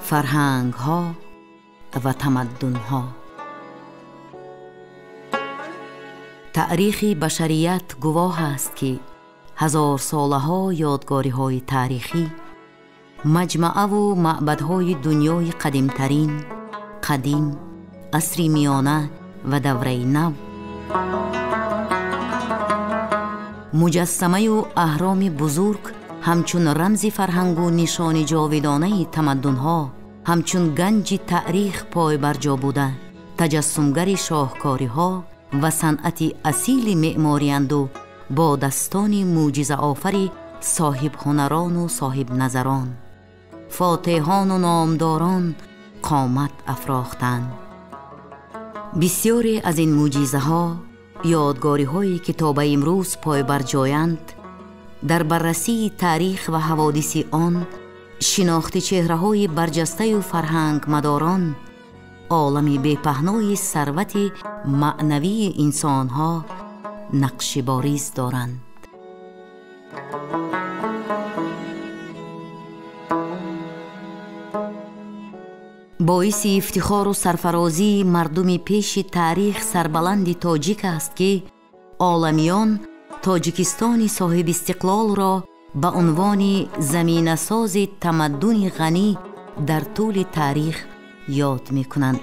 Фарҳангҳо ва тамаддунҳо. Таърихи башарият гувоҳ аст, ки ҳазорсолаҳо ёдгориҳои таърихӣ, маҷмааву маъбадҳои дунёи қадимтарин, қадим, асри миёна ва давраи нав, муҷассамаю аҳроми бузург ҳамчун рамзи фарҳангу нишони ҷовидонаи тамаддунҳо, ҳамчун ганҷи таърих пойбарҷо буда, таҷассумгари шоҳкориҳо ва санъати асили меъмориянду бо дастони мӯъҷизаофари соҳибҳунарону соҳибназарон, фотеҳону номдорон қомат афрохтанд. Бисёре аз ин мӯъҷизаҳо, ёдгориҳое ки то ба имрӯз пойбарҷоянд, дар баррасии таърих ва ҳаводиси он, шинохти чеҳраҳои барҷастаю фарҳангмадорон, олами бепаҳнои сарвати маънавии инсонҳо нақши бориз доранд. Боиси ифтихору сарфарозии мардуми пеши таърих сарбаланди тоҷик аст, ки оламиён Тоҷикистони соҳибистиқлолро ба унвони заминасози тамаддуни ғанӣ дар тӯли таърих ёд мекунанд.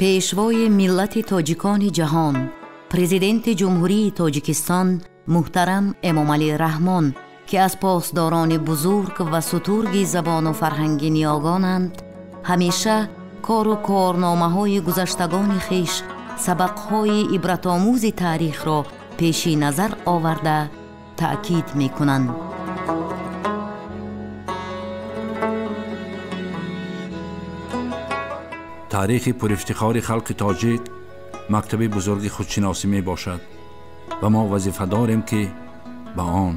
Пешвои миллати тоҷикони ҷаҳон, Президенти Ҷумҳурии Тоҷикистон муҳтарам Эмомалӣ Раҳмон, ки аз посдорони бузург ва сутурги забону фарҳанги ниёгонанд, ҳамеша кору корномаҳои гузаштагони хеш, сабақҳои ибратомӯзи таърихро пеши назар оварда таъкид мекунанд. Таърихи пурафтихори халқи тоҷик мактаби бузурги худшиносӣ мебошад ва мо вазифа дорем, ки ба он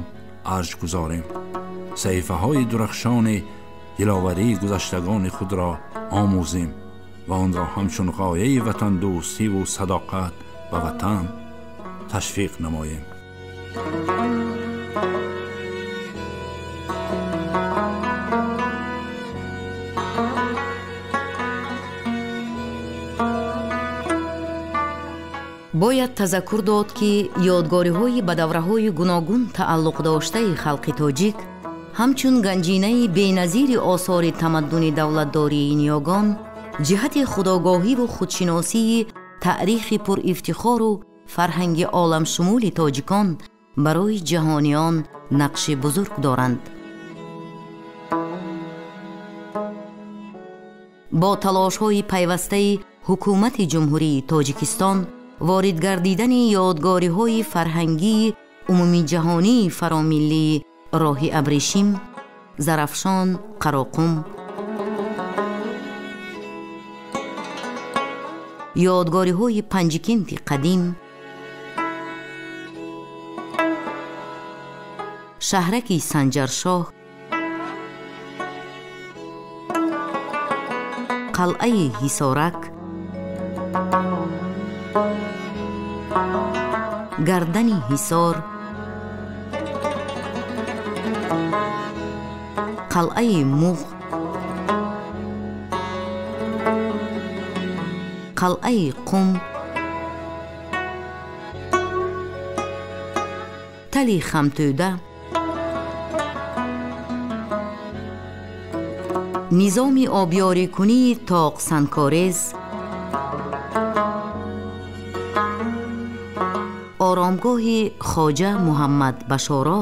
арҷ гузорем, саҳифаҳои дурахшони диловарии гузаштагони худро омӯзем ва онро ҳамчун ғояи ватандӯстиву садоқат ба ватан ташвиқ намоем. Бояд тазаккур дод, ки ёдгориҳои ба давраҳои гуногун тааллуқ доштаи халқи тоҷик ҳамчун ганҷинаи беназири осори тамаддуни давлатдории ниёгон, ҷиҳати худогоҳиву худшиносии таърихи пурифтихору фарҳанги оламшумули тоҷикон барои ҷаҳониён нақши бузург доранд. Бо талошҳои пайвастаи ҳукумати Ҷумҳурии Тоҷикистон, ворид гардидани ёдгориҳои фарҳангии умумиҷаҳонии фаромиллии роҳи Абрешим, Зарафшон, Қароқум, ёдгориҳои Панҷикенти қадим, шаҳраки Санҷаршоҳ, қалъаи Ҳисорак, гардани Ҳисор, қалъаи Муғ, қалъаи Қум, тали Хамтӯда, низоми обёрикунии Тоқсанкорез, оромгоҳи Хоҷа Муҳаммад Башоро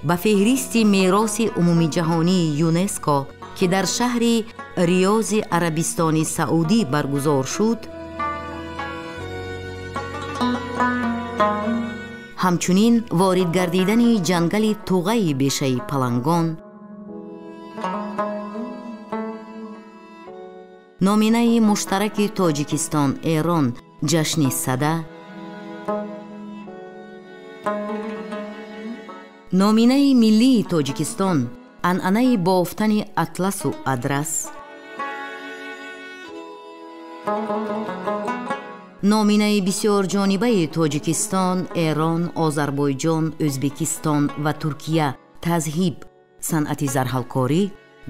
ба феҳристи мероси умумиҷаҳонии ЮНЕСКО, ки дар шаҳри Риёзи Арабистони Саудӣ баргузор шуд, ҳамчунин ворид гардидани ҷангали туғаи бешаи палангон, номинаи муштараки Тоҷикистон Эрон ҷашни Сада, номинаи миллии Тоҷикистон анъанаи бофтани атласу адрас, Номинаи бисёрҷонибаи Тоҷикистон, Эрон, Озарбойҷон, Ӯзбекистон ва Туркия тазҳиб санъати зарҳалкорӣ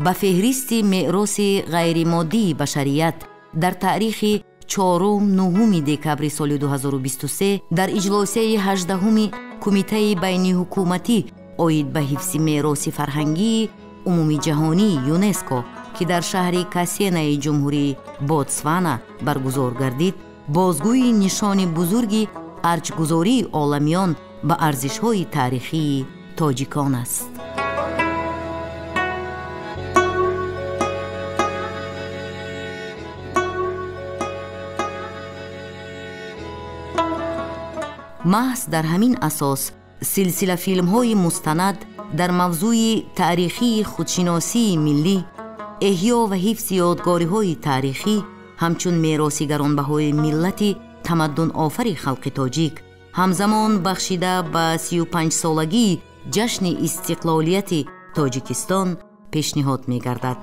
ба феҳристи мероси ғайримоддии башарият дар таърихи 4-9 декабри соли 2023 дар иҷлосияи 18-уми Кумитаи байниҳукуматӣ оид ба ҳифзи мероси фарҳангии умумиҷаҳонии ЮНЕСКО, ки дар шаҳри Касенаи ҷумҳурии Ботсвана баргузор гардид, бозгӯи нишони бузурги арҷгузории оламиён ба арзишҳои таърихии тоҷикон аст. Маҳз дар ҳамин асос силсила филмҳои мустанад дар мавзӯи таърихии худшиносии миллӣ, эҳё ва ҳифзи ёдгориҳои таърихӣ ҳамчун мероси гаронбаҳои миллати тамаддунофари халқи тоҷик, ҳамзамон бахшида ба 35-солагии ҷашни истиқлолияти Тоҷикистон пешниҳод мегардад.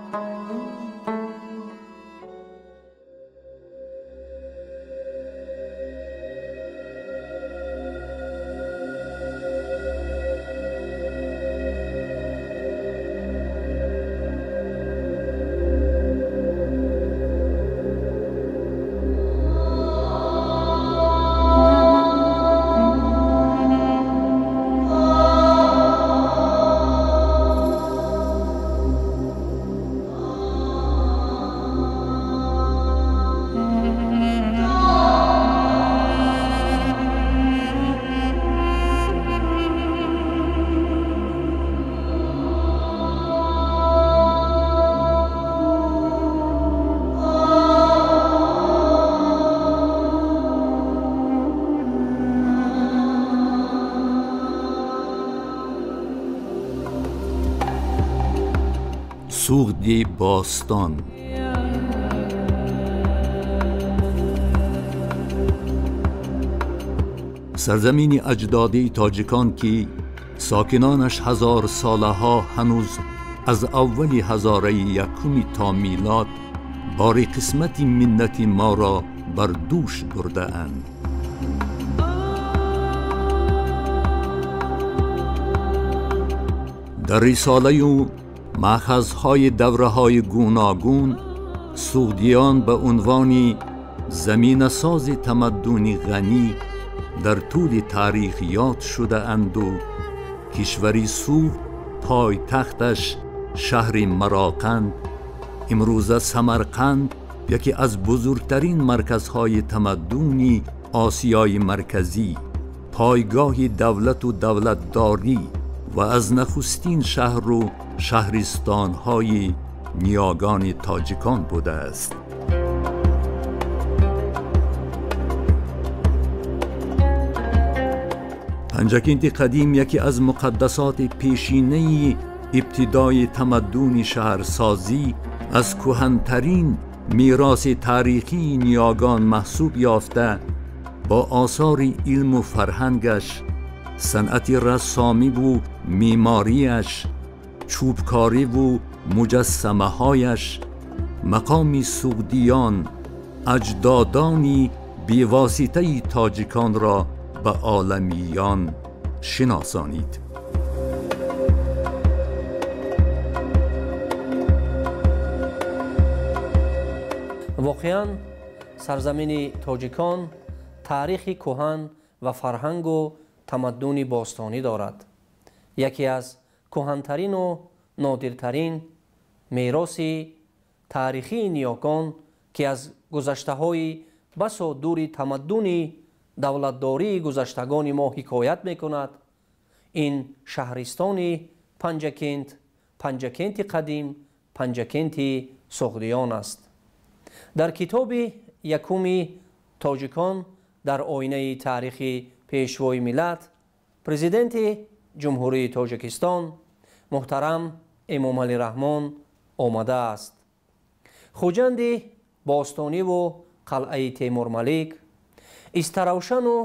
Суғди бостон. Сарзамини аҷдодии тоҷикон, ки сокинонаш ҳазор солаҳо ҳанӯз аз аввали ҳазораи якуми то милод бори қисмати миннати моро бар дӯш бурдаанд. Дар рисолаю маъхазҳои давраҳои гуногун суғдиён ба унвони заминасози тамаддуни ғанӣ дар тӯли таърих ёд шудаанду кишвари Суғд, пойтахташ шаҳри Мароқанд, имрӯза Самарқанд, яке аз бузургтарин марказҳои тамаддуни Осиёи Марказӣ, пойгоҳи давлату давлатдорӣ ва аз нахустин шаҳру шаҳристонҳои ниёгони тоҷикон будааст. Панҷакенти қадим яке аз муқаддасоти пешинаи ибтидои тамаддуни шаҳрсозӣ, аз кӯҳантарин мероси таърихии ниёгон маҳсуб ёфта, бо осори илму фарҳангаш, санъати рассомиву меъморияш, чӯбкориву муҷассамаҳояш мақоми суғдиён, аҷдодони бевоситаи тоҷиконро ба оламиён шиносонид. Воқеан сарзамини тоҷикон таърихи кӯҳан ва фарҳангу тамаддуни бостонӣ дорад. Яке аз кӯҳантарину нодиртарин мероси таърихии ниёгон, ки аз гузаштаҳои басо дури тамаддуни давлатдории гузаштагони мо ҳикоят мекунад, ин шаҳристони Панҷакент, Панҷакенти қадим, Панҷакенти Суғдиён аст. Дар китоби якуми тоҷикон дар оинаи таърихи пешвои миллат, президенти Ҷумҳурии Тоҷикистон муҳтарам Эмомалӣ Раҳмон омадааст. Хуҷанди бостониву қалъаи Темурмалик, Истаравшану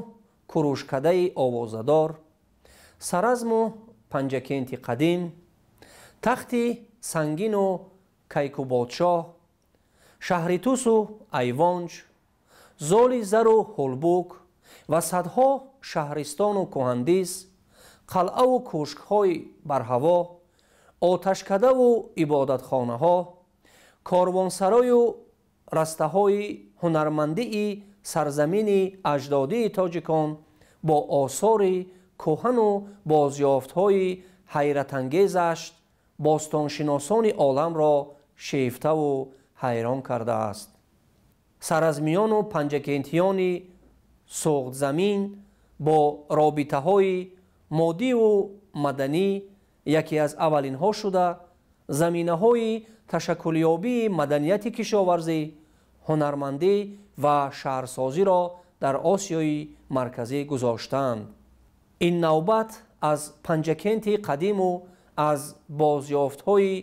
Курушкадаи овозадор, Саразму Панҷакенти қадим, тахти сангину Кайкубодшоҳ, шаҳритусу Айвонҷ, Золи Зару Ҳулбук ва садҳо шаҳристону кӯҳандиз, қалъаву кӯшкҳои барҳаво, оташкадаву ибодатхонаҳо, корвонсарою растаҳои ҳунармандии сарзамини аҷдодии тоҷикон бо осори кӯҳану бозёфтҳои ҳайратангезаш бостоншиносони оламро шефтаву ҳайрон кардааст. Саразмиёну панҷакентиёни Суғдзамин бо робитаҳои моддиву маданӣ яке аз аввалинҳо шуда, заминаҳои ташаккулёбии маданияти кишоварзӣ, ҳунармандӣ ва шаҳрсозиро дар Осиёи Марказӣ гузоштаанд. Ин навбат аз Панҷакенти қадиму аз бозёфтҳои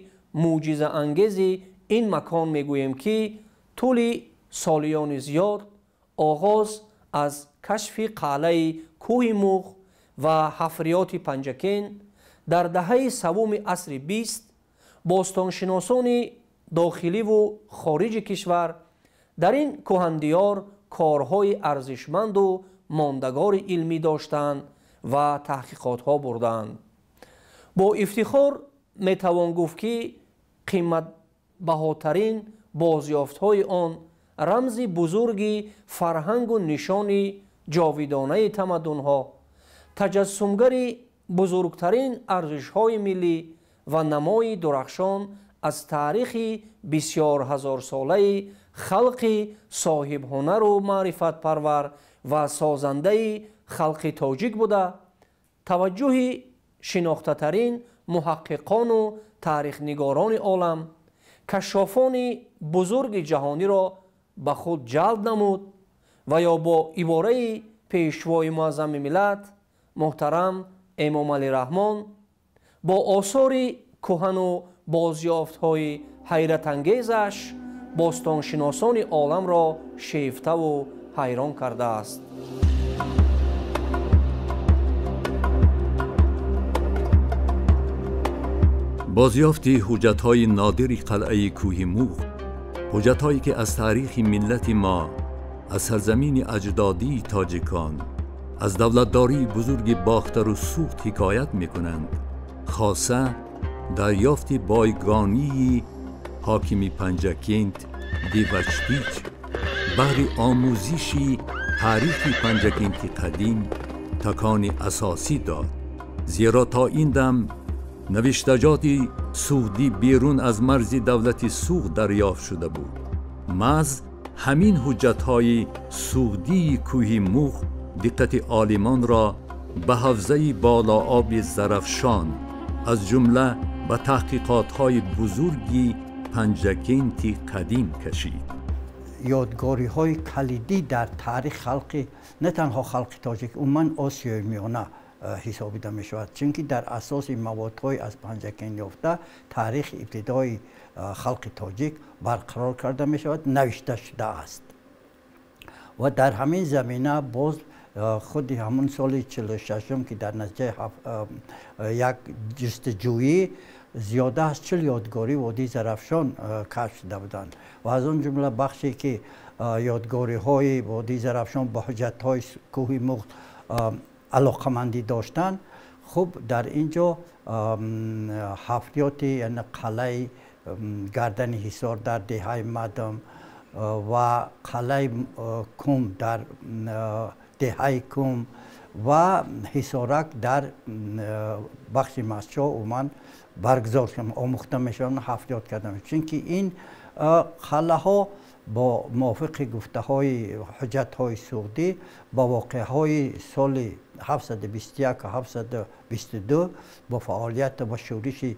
мӯъҷизаангези ин макон мегӯем, ки тӯли солиёни зиёд оғоз аз кашфи қалъаи кӯҳи Муғ ва ҳафриёти Панҷакент дар даҳаи саввуми асри 20 бостоншиносони дохиливу хориҷи кишвар дар ин кӯҳандиёр корҳои арзишманду мондагори илмӣ доштанд ва таҳқиқотҳо бурданд. Бо ифтихор метавон гуфт, ки қиматбаҳотарин бозёфтҳои он рамзи бузурги фарҳангу нишони ҷовидонаи тамаддунҳо, таҷассумгари бузургтарин арзишҳои миллӣ ва намои дурахшон аз таърихи бисёрҳазорсолаи халқи соҳибҳунару маърифатпарвар ва созандаи халқи тоҷик буда, таваҷҷӯҳи шинохтатарин муҳаққиқону таърихнигорони олам, кашшофони бузурги ҷаҳониро ба худ ҷалб намуд ва ё бо ибораи пешвои муаззами миллат муҳтарам Эмомалӣ Раҳмон бо осори кӯҳану бозёфтҳои ҳайратангезаш бостоншиносони оламро шефтаву ҳайрон кардааст. Бозёфти ҳуҷҷатҳои нодири қалъаи кӯҳи Муғ, ҳуҷҷатҳое ки аз таърихи миллати мо, аз сарзамини аҷдодии тоҷикон, аз давлатдории бузурги Бохтару Суғд ҳикоят мекунанд, хоса дарёфти бойгонии ҳокими Панҷакент Девачтич баҳри омӯзиши таърихи Панҷакенти қадим такони асосӣ дод, зеро то ин дам навиштаҷоти суғдӣ берун аз марзи давлати Суғд дарёфт шуда буд. Маҳз ҳамин ҳуҷҷатҳои суғдии кӯҳи Муғ диққати олимонро ба ҳавзаи болооби Зарафшон, аз ҷумла ба таҳқиқотҳои бузурги Панҷакенти қадим кашид. Ёдгориҳои калидӣ дар таърих халқи на танҳо халқи тоҷик, умуман Осиёи Миёна ҳисобида мешавад, чунки дар асоси маводҳои аз Панҷакент ёфта таърихи ибтидои халқи тоҷик барқарор карда мешавад, навишта шудааст. Ва дар ҳамин замина боз худи ҳамон соли 46-ум, ки дар натиҷаи як ҷустуҷӯӣ зиёда аз 40 ёдгорӣ водии Зарафшон кашф шуда буданд ва аз он ҷумла бахше ки ёдгориҳои водии Зарафшон бо ҳуҷҷатҳои кӯҳи Муғ алоқамандӣ доштанд, хуб дар ин ҷо ҳафриёти яъне қалъаи Гардани Ҳисор дар деҳаи Мадам ва қалъаи Кум дар деҳаи Кум ва Ҳисорак дар бахши Масчо умуман баргузор омӯхта мешаванд, ҳафриёт карда мешаванд, чунки ин қалъаҳо бо мувофиқи гуфтаҳои ҳуҷҷатҳои суғдӣ ба воқеаҳои соли 721 722 бо фаъолият ва шӯриши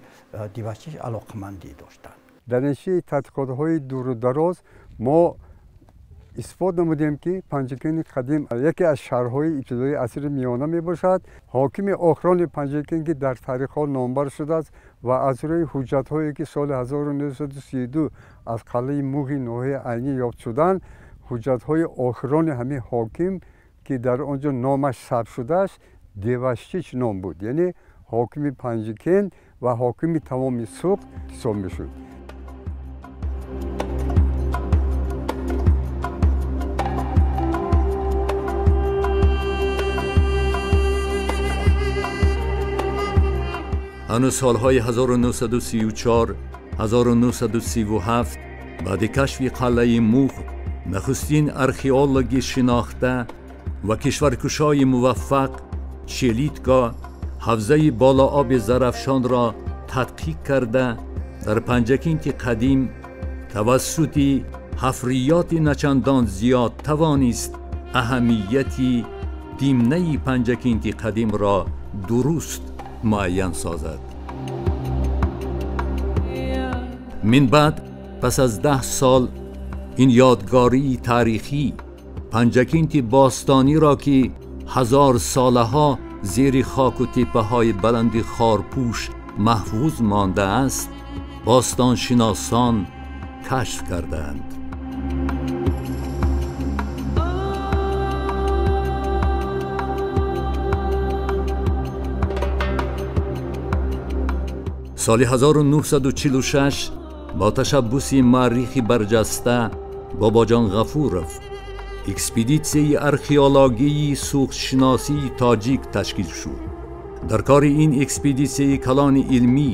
Девачтич алоқамандӣ доштанд. Дар натиҷаи тадқиқотҳои дуру дароз мо исбот намудем, ки Панҷакенти қадим яке аз шаҳрҳои ибтидоии асри миёна мебошад. Ҳокими охирони Панҷакент, ки дар таърихҳо номбар шудааст ва аз рӯи ҳуҷҷатҳое ки соли 1932 аз қалъаи Муғи ноҳияи Айнӣ ёфт шуданд, ҳуҷҷатҳои охирони ҳамин ҳоким, ки дар он ҷо номаш сабт шудааст, Девачтич ном буд, яъне ҳокими Панҷакент ва ҳокими тамоми Суғд ҳисоб мешуд. Ҳанӯз солҳои 1934, 1937 баъди кашфи қалъаи Муғ нахустин археологи шинохта ва кишваркушои муваффақ Челитко ҳавзаи болооби Зарафшонро тадқиқ карда дар Панҷакенти қадим тавассути ҳафриёти начандон зиёд тавонист аҳамияти димнаи Панҷакенти қадимро дуруст муайян созад. Мин баъд пас аз 10 сол ин ёдгории таърихӣ Панҷакенти бостониро ки 1000 солаҳо зери хоку теппаҳои баланди хорпӯш маҳфуз мондааст, бостоншиносон кашф кардаанд. Соли 1946 бо ташаббуси муаррихи барҷаста Бобоҷон Ғафуров экспедитсияи археологии суғдшиносии тоҷик ташкил шуд. Дар кори ин экспедитсияи калони илмӣ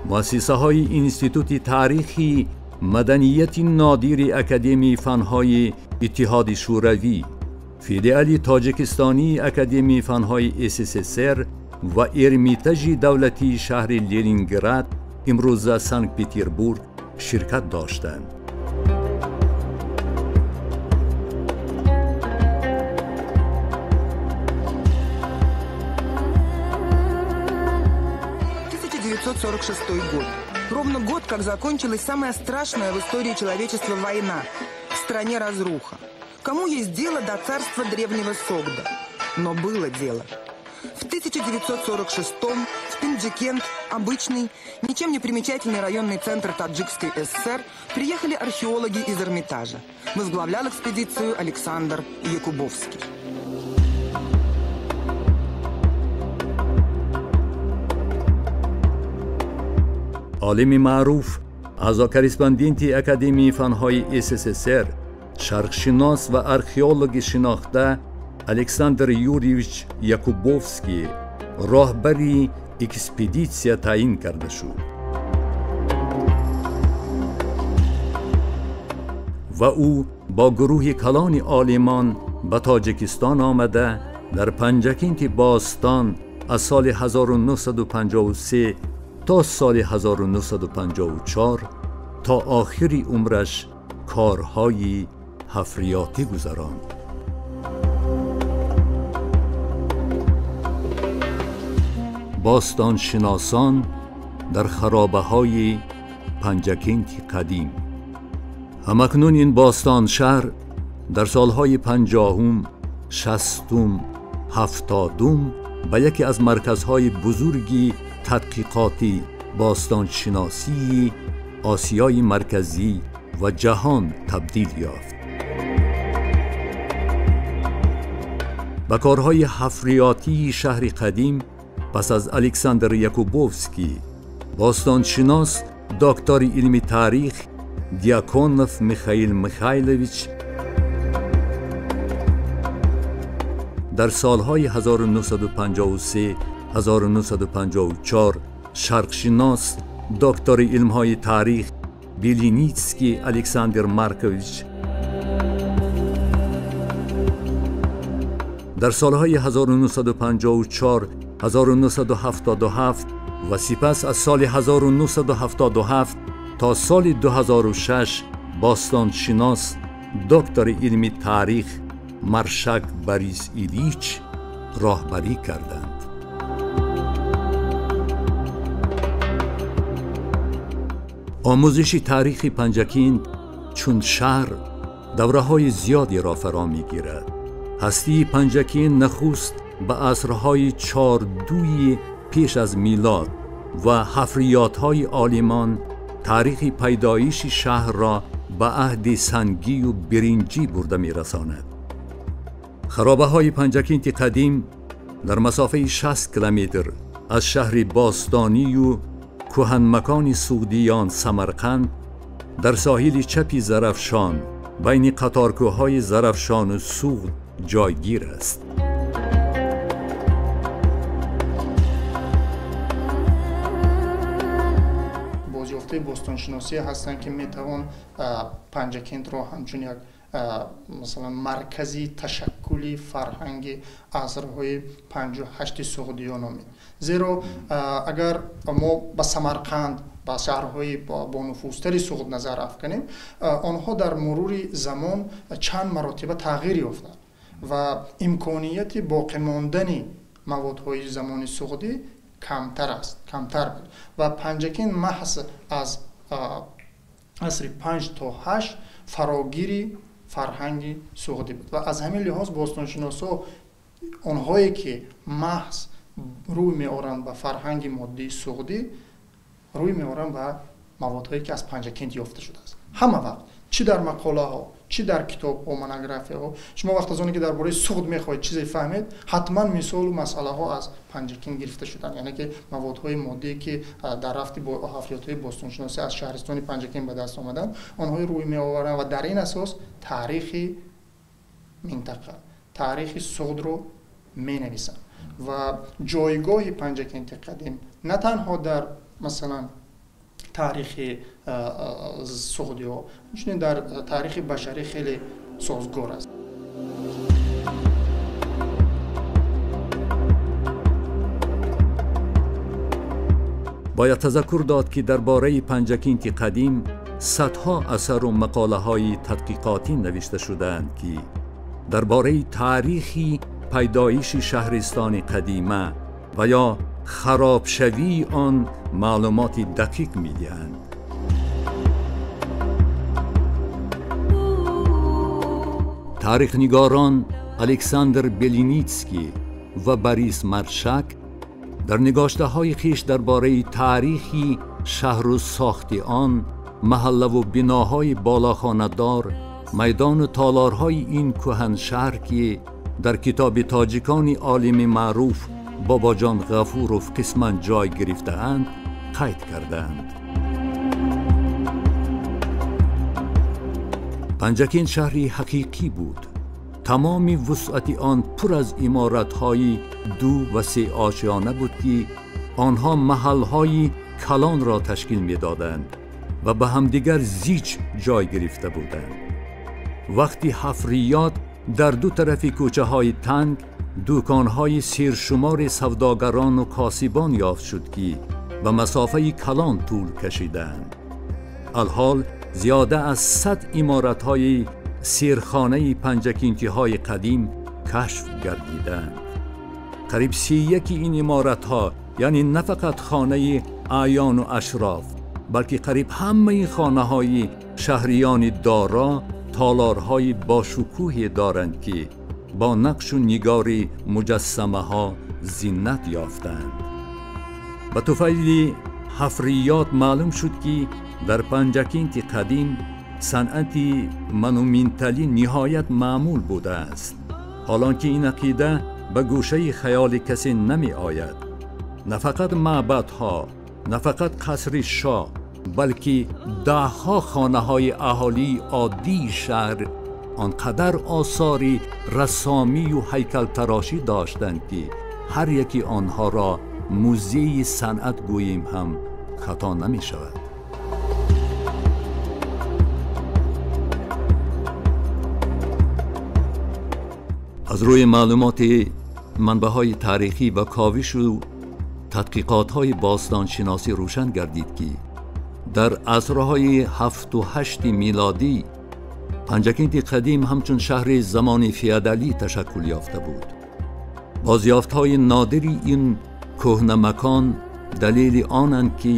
муассисаҳои Институти таърихи маданияти нодири Академияи фанҳои Иттиҳоди Шӯравӣ, филиали Тоҷикистонии Академияи фанҳои СССР ва Эрмитажи давлатии шаҳри Ленинград, имрӯза Санкт-Петербург, ширкат доштанд. год. Ровно год, как закончилась самая страшная в истории человечества война. В стране разруха. Кому есть дело до царства древнего Согда? Но было дело. В 1946-м в Пенджикент, обычный, ничем не примечательный районный центр Таджикской ССР, приехали археологи из Эрмитажа. Возглавлял экспедицию Александр Якубовский. Олими маъруф, аъзо корреспонденти Академияи фанҳои СССР, шарқшинос ва археологи шинохта Александр Юрьевич Якубовский роҳбари экспедитсия таъин карда шуд ва ӯ бо гурӯҳи калони олимон ба Тоҷикистон омада дар Панҷакенти бостон аз соли 1953 то соли 1954 то охири умраш корҳои ҳафриётӣ гузаронд. Бостоншиносон дар харобаҳои Панҷакенти қадим. Ҳамакнун ин бостоншаҳр дар солҳои 50-ум, 60-ум, 70-ум ба яке аз марказҳои бузурги тадқиқоти бостоншиносии Осиёи Марказӣ ва ҷаҳон табдил ёфт. Ба корҳои ҳафриётии шаҳри қадим пас аз Александр Якубовский, бостоншинос, доктори илми таърих Диаконов Михаил Михайлович дар солҳои 1953, 1954 шарқшинос, доктори илмҳои таърих Белиницкий Александр Маркович дар солҳои 1954, 1977 ва сипас аз соли 1977 то соли 2006 бостоншинос, доктори илми таърих Маршак Борис Ильич роҳбарӣ карданд. Омӯзиши таърихи Панҷакент чун шаҳр давраҳои зиёдеро фаро мегирад. Ҳастии Панҷакент нахуст ба асрҳои 4-2 пеш аз милод ва ҳафриётҳои олимон таърихи пайдоиши шаҳрро ба аҳди сангию биринҷӣ бурда мерасонад. Харобаҳои Панҷакенти қадим дар масофаи 60 километр аз шаҳри бостонию кӯҳанмакони суғдиён Самарқанд дар соҳили чапи Зарафшон байни қаторкӯҳҳои Зарафшону Суғд ҷойгир аст. Бозёфтҳои бостоншиносӣ ҳастанд, ки метавон Панҷакентро ҳамчун як масалан маркази ташаккули фарҳанги асрҳои 5-8 суғдиё номид. Зеро агар мо ба Самарқанд, ба шаҳрҳои бонуфузтари Суғд назар афканем, онҳо дар мурури замон чанд маротиба тағйир ёфтанд ва имконияти боқӣ мондани маводҳои замони суғдӣ камтар аст, камтар буд. Ва Панҷакент маҳз аз асри 5 то 8 фарогири фарҳанги суғдӣ буд ва аз ҳамин лиҳоз бостоншиносҳо, онҳое ки маҳз рӯй меоранд ба фарҳанги моддии суғдӣ, рӯй меоранд ба маводҳое ки аз Панҷакент ёфта шудааст. Ҳама вақт, чӣ дар мақолаҳо, чӣ дар китобҳо, монографияҳо, шумо вақт аз оне ки дар бораи Суғд мехоҳед чизе фаҳмед, ҳатман мисолу масъалаҳо аз Панҷакент гирифта шуданд. Яъне ки маводҳои моддие ки дар рафти ҳафриётҳои бостоншиносӣ аз шаҳристони Панҷакент ба даст омаданд, онҳои рӯй меоваранд ва дар ин асос таърихи минтақа, таърихи Суғдро менависанд. Ва ҷойгоҳи Панҷакенти қадим на танҳо дар масалан таърихи суғдиҳо, инчунин дар таърихи башарӣ хеле созгор аст. Бояд тазаккур дод, ки дар бораи Панҷакенти қадим садҳо асару мақолаҳои тадқиқотӣ навишта шудаанд, ки дар бораи таърихи пайдоиши шаҳристони қадима ва ё харобшавии он маълумоти дақиқ медиҳанд. Таърихнигорон Александр Белиницкий ва Борис Маршак дар нигоштаҳои хеш дар бораи таърихи шаҳру сохти он, маҳаллаву биноҳои болохонадор, майдону толорҳои ин кӯҳаншаҳр, ки дар китоби тоҷикони олими маъруф Бобоҷон Ғафуров қисман ҷой гирифтаанд, қайд кардаанд. Панҷакент шаҳри ҳақиқӣ буд. Тамоми вусъати он пур аз иморатҳои 2 ва 3 ошёна буд, ки онҳо маҳалҳои калонро ташкил медоданд ва ба ҳамдигар зич ҷой гирифта буданд. Вақти ҳафриёт дар ду тарафи кӯчаҳои танг дуконҳои сершумори савдогарону косибон ёфт шуд, ки ба масофаи калон тӯл кашиданд. Алҳол зиёда аз 100 иморатҳои серхонаи панҷакентиҳои қадим кашф гардиданд. Қариб 31 ин иморатҳо, яъне на фақат хонаи аъёну ашроф, балки қариб ҳамаи хонаҳои шаҳриёни доро толорҳои бошукӯҳе доранд, ки бо нақшу нигори муҷассамаҳо зинат ёфтанд. Ба туфайли ҳафриёт маълум шуд, ки дар Панҷакенти қадим санъати монументалӣ ниҳоят маъмул будааст, ҳолон ки ин ақида ба гӯшаи хаёли касе намеояд. На фақат маъбадҳо, на фақат қасри шоҳ, балки даҳҳо хонаҳои аҳолии оддии шаҳр он қадар осори рассомию ҳайкалтарошӣ доштанд, ки ҳар яки онҳоро музеи санъат гӯем ҳам хато намешавад. Аз рӯи маълумоти манбаъҳои таърихӣ ва ковишу тадқиқотҳои бостоншиносӣ рӯшан гардид, ки дар асрҳои 7 ва 8 милодӣ Панҷакенти қадим ҳамчун шаҳри замони феодалӣ ташаккул ёфта буд. Бозёфтҳои нодири ин кӯҳнамакон далели онанд, ки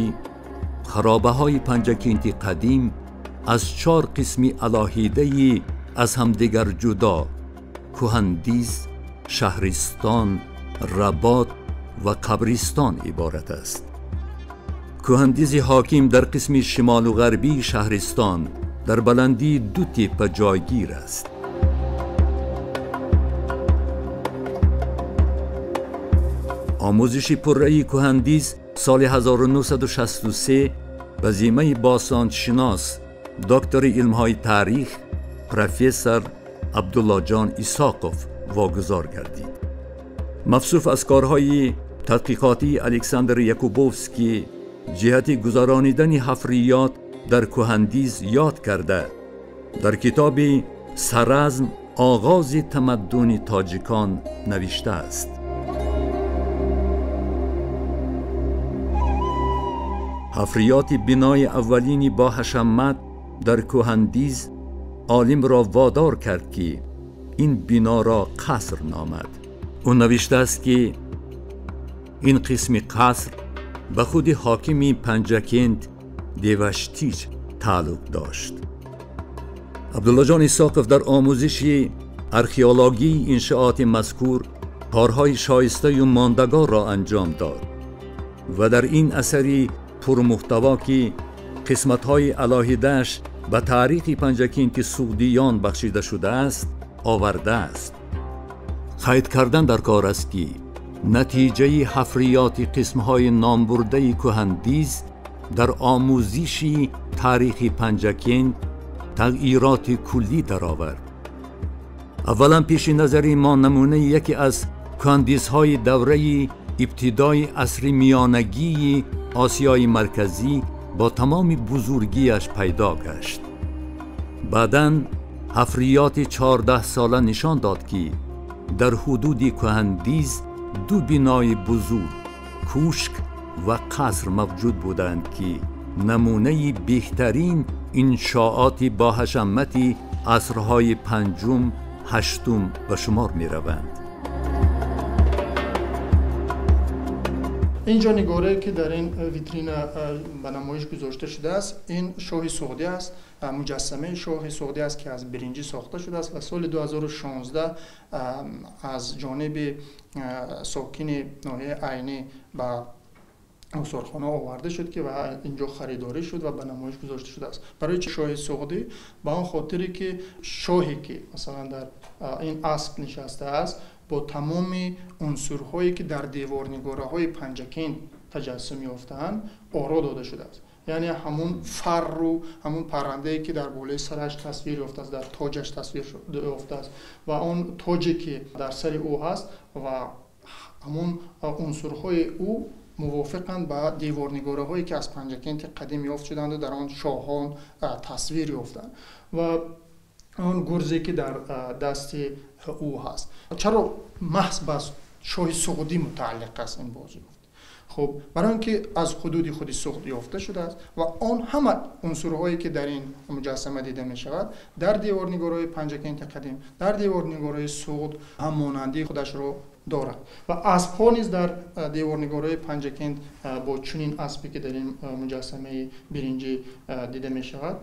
харобаҳои Панҷакенти қадим аз 4 қисми алоҳидаи аз ҳамдигар ҷудо кӯҳандиз, шаҳристон, работ ва қабристон иборат аст. Кӯҳандизи ҳоким дар қисми шимолу ғарбии шаҳристон дар баландии 2 теппа ҷойгир аст. Омӯзиши пурраи кӯҳандиз соли 1963 ба зиммаи бостоншинос, доктори илмҳои таърих, профессор Абдуллоҷон Исоқов вогузор гардид. Мавсуф аз корҳои тадқиқотии Александр Якубовский ҷиҳати гузаронидани ҳафриёт дар Кӯҳандиз ёд карда, дар китоби Саразм оғози тамаддуни тоҷикон навиштааст. Ҳафриёти бинои аввалини бо ҳашамат дар Кӯҳандиз олимро водор кард, ки ин биноро қаср номад. Ӯ навиштааст, ки ин қисми қаср ба худи ҳокими Панҷакент Деваштич тааллуқ дошт. Абдуллоҷон Исоқов дар омӯзиши археологии иншооти мазкур корҳои шоистаю мондагорро анҷом дод ва дар ин асари пурмуҳтаво, ки қисматҳои алоҳидааш ба таърихи Панҷакенти суғдиён бахшида шудааст, овардааст. Қайд кардан дар кор аст, ки натиҷаи ҳафриёти қисмҳои номбурдаи Кӯҳандиз дар омӯзиши таърихи Панҷакент тағйироти куллӣ даровард. Аввалан пеши назари мо намунаи яке аз кӯҳандизҳои давраи ибтидои асри миёнагии Осиёи Марказӣ бо тамоми бузургиаш пайдо гашт. Баъдан ҳафриёти 14сола нишон дод, ки дар ҳудуди Кӯҳандиз ду бинои бузург, кӯшк ва қаср мавҷуд буданд, ки намунаи беҳтарин иншооти бо ҳашамати асрҳои панҷум, ҳаштум ба шумор мераванд. Инҷо нигорае, ки дар ин витрина ба намоиш гузошта шудааст, ин шоҳи суғдӣ аст, муҷассамаи шоҳи суғдӣ аст, ки аз биринҷӣ сохта шудааст ва соли 2016 аз ҷониби сокини ноҳияи Айнӣ ба осорхона оварда шуд, ки ва инҷо харидорӣ шуд ва ба намоиш гузошта шудааст. Барои чи шоҳи суғдӣ? Ба он хотире, ки шоҳе, ки масалан дар ин асп нишастааст, бо тамоми унсурҳое, ки дар деворнигораҳои Панҷакент таҷассум ёфтаанд, оро дода шудааст. Яъне ҳамун фарру ҳамун паррандае, ки дар болои сараш тасвир ёфтааст, дар тоҷаш тасвир ёфтааст ва он тоҷе, ки дар сари ӯ ҳаст ва ҳамун унсурҳои ӯ мувофиқанд ба деворнигораҳое, ки аз Панҷакенти қадим ёфт шуданду дар он шоҳон тасвир ёфтанд ва он гурзе, ки дар дасти ӯ ҳаст. Чаро маҳз ба шоҳи суғдӣ мутааллиқ аст ин бозёфт? Хуб, барои он ки аз ҳудуди худи Суғд ёфта шудааст ва он ҳама унсурҳое, ки дар ин муҷассама дида мешавад, дар деворнигораҳои Панҷакенти қадим, дар деворнигораҳои Суғд ҳаммонандии худашро дорад ва аспҳо низ дар деворнигораҳои Панҷакент бо чунин аспе, ки дар ин муҷассамаи биринҷӣ дида мешавад,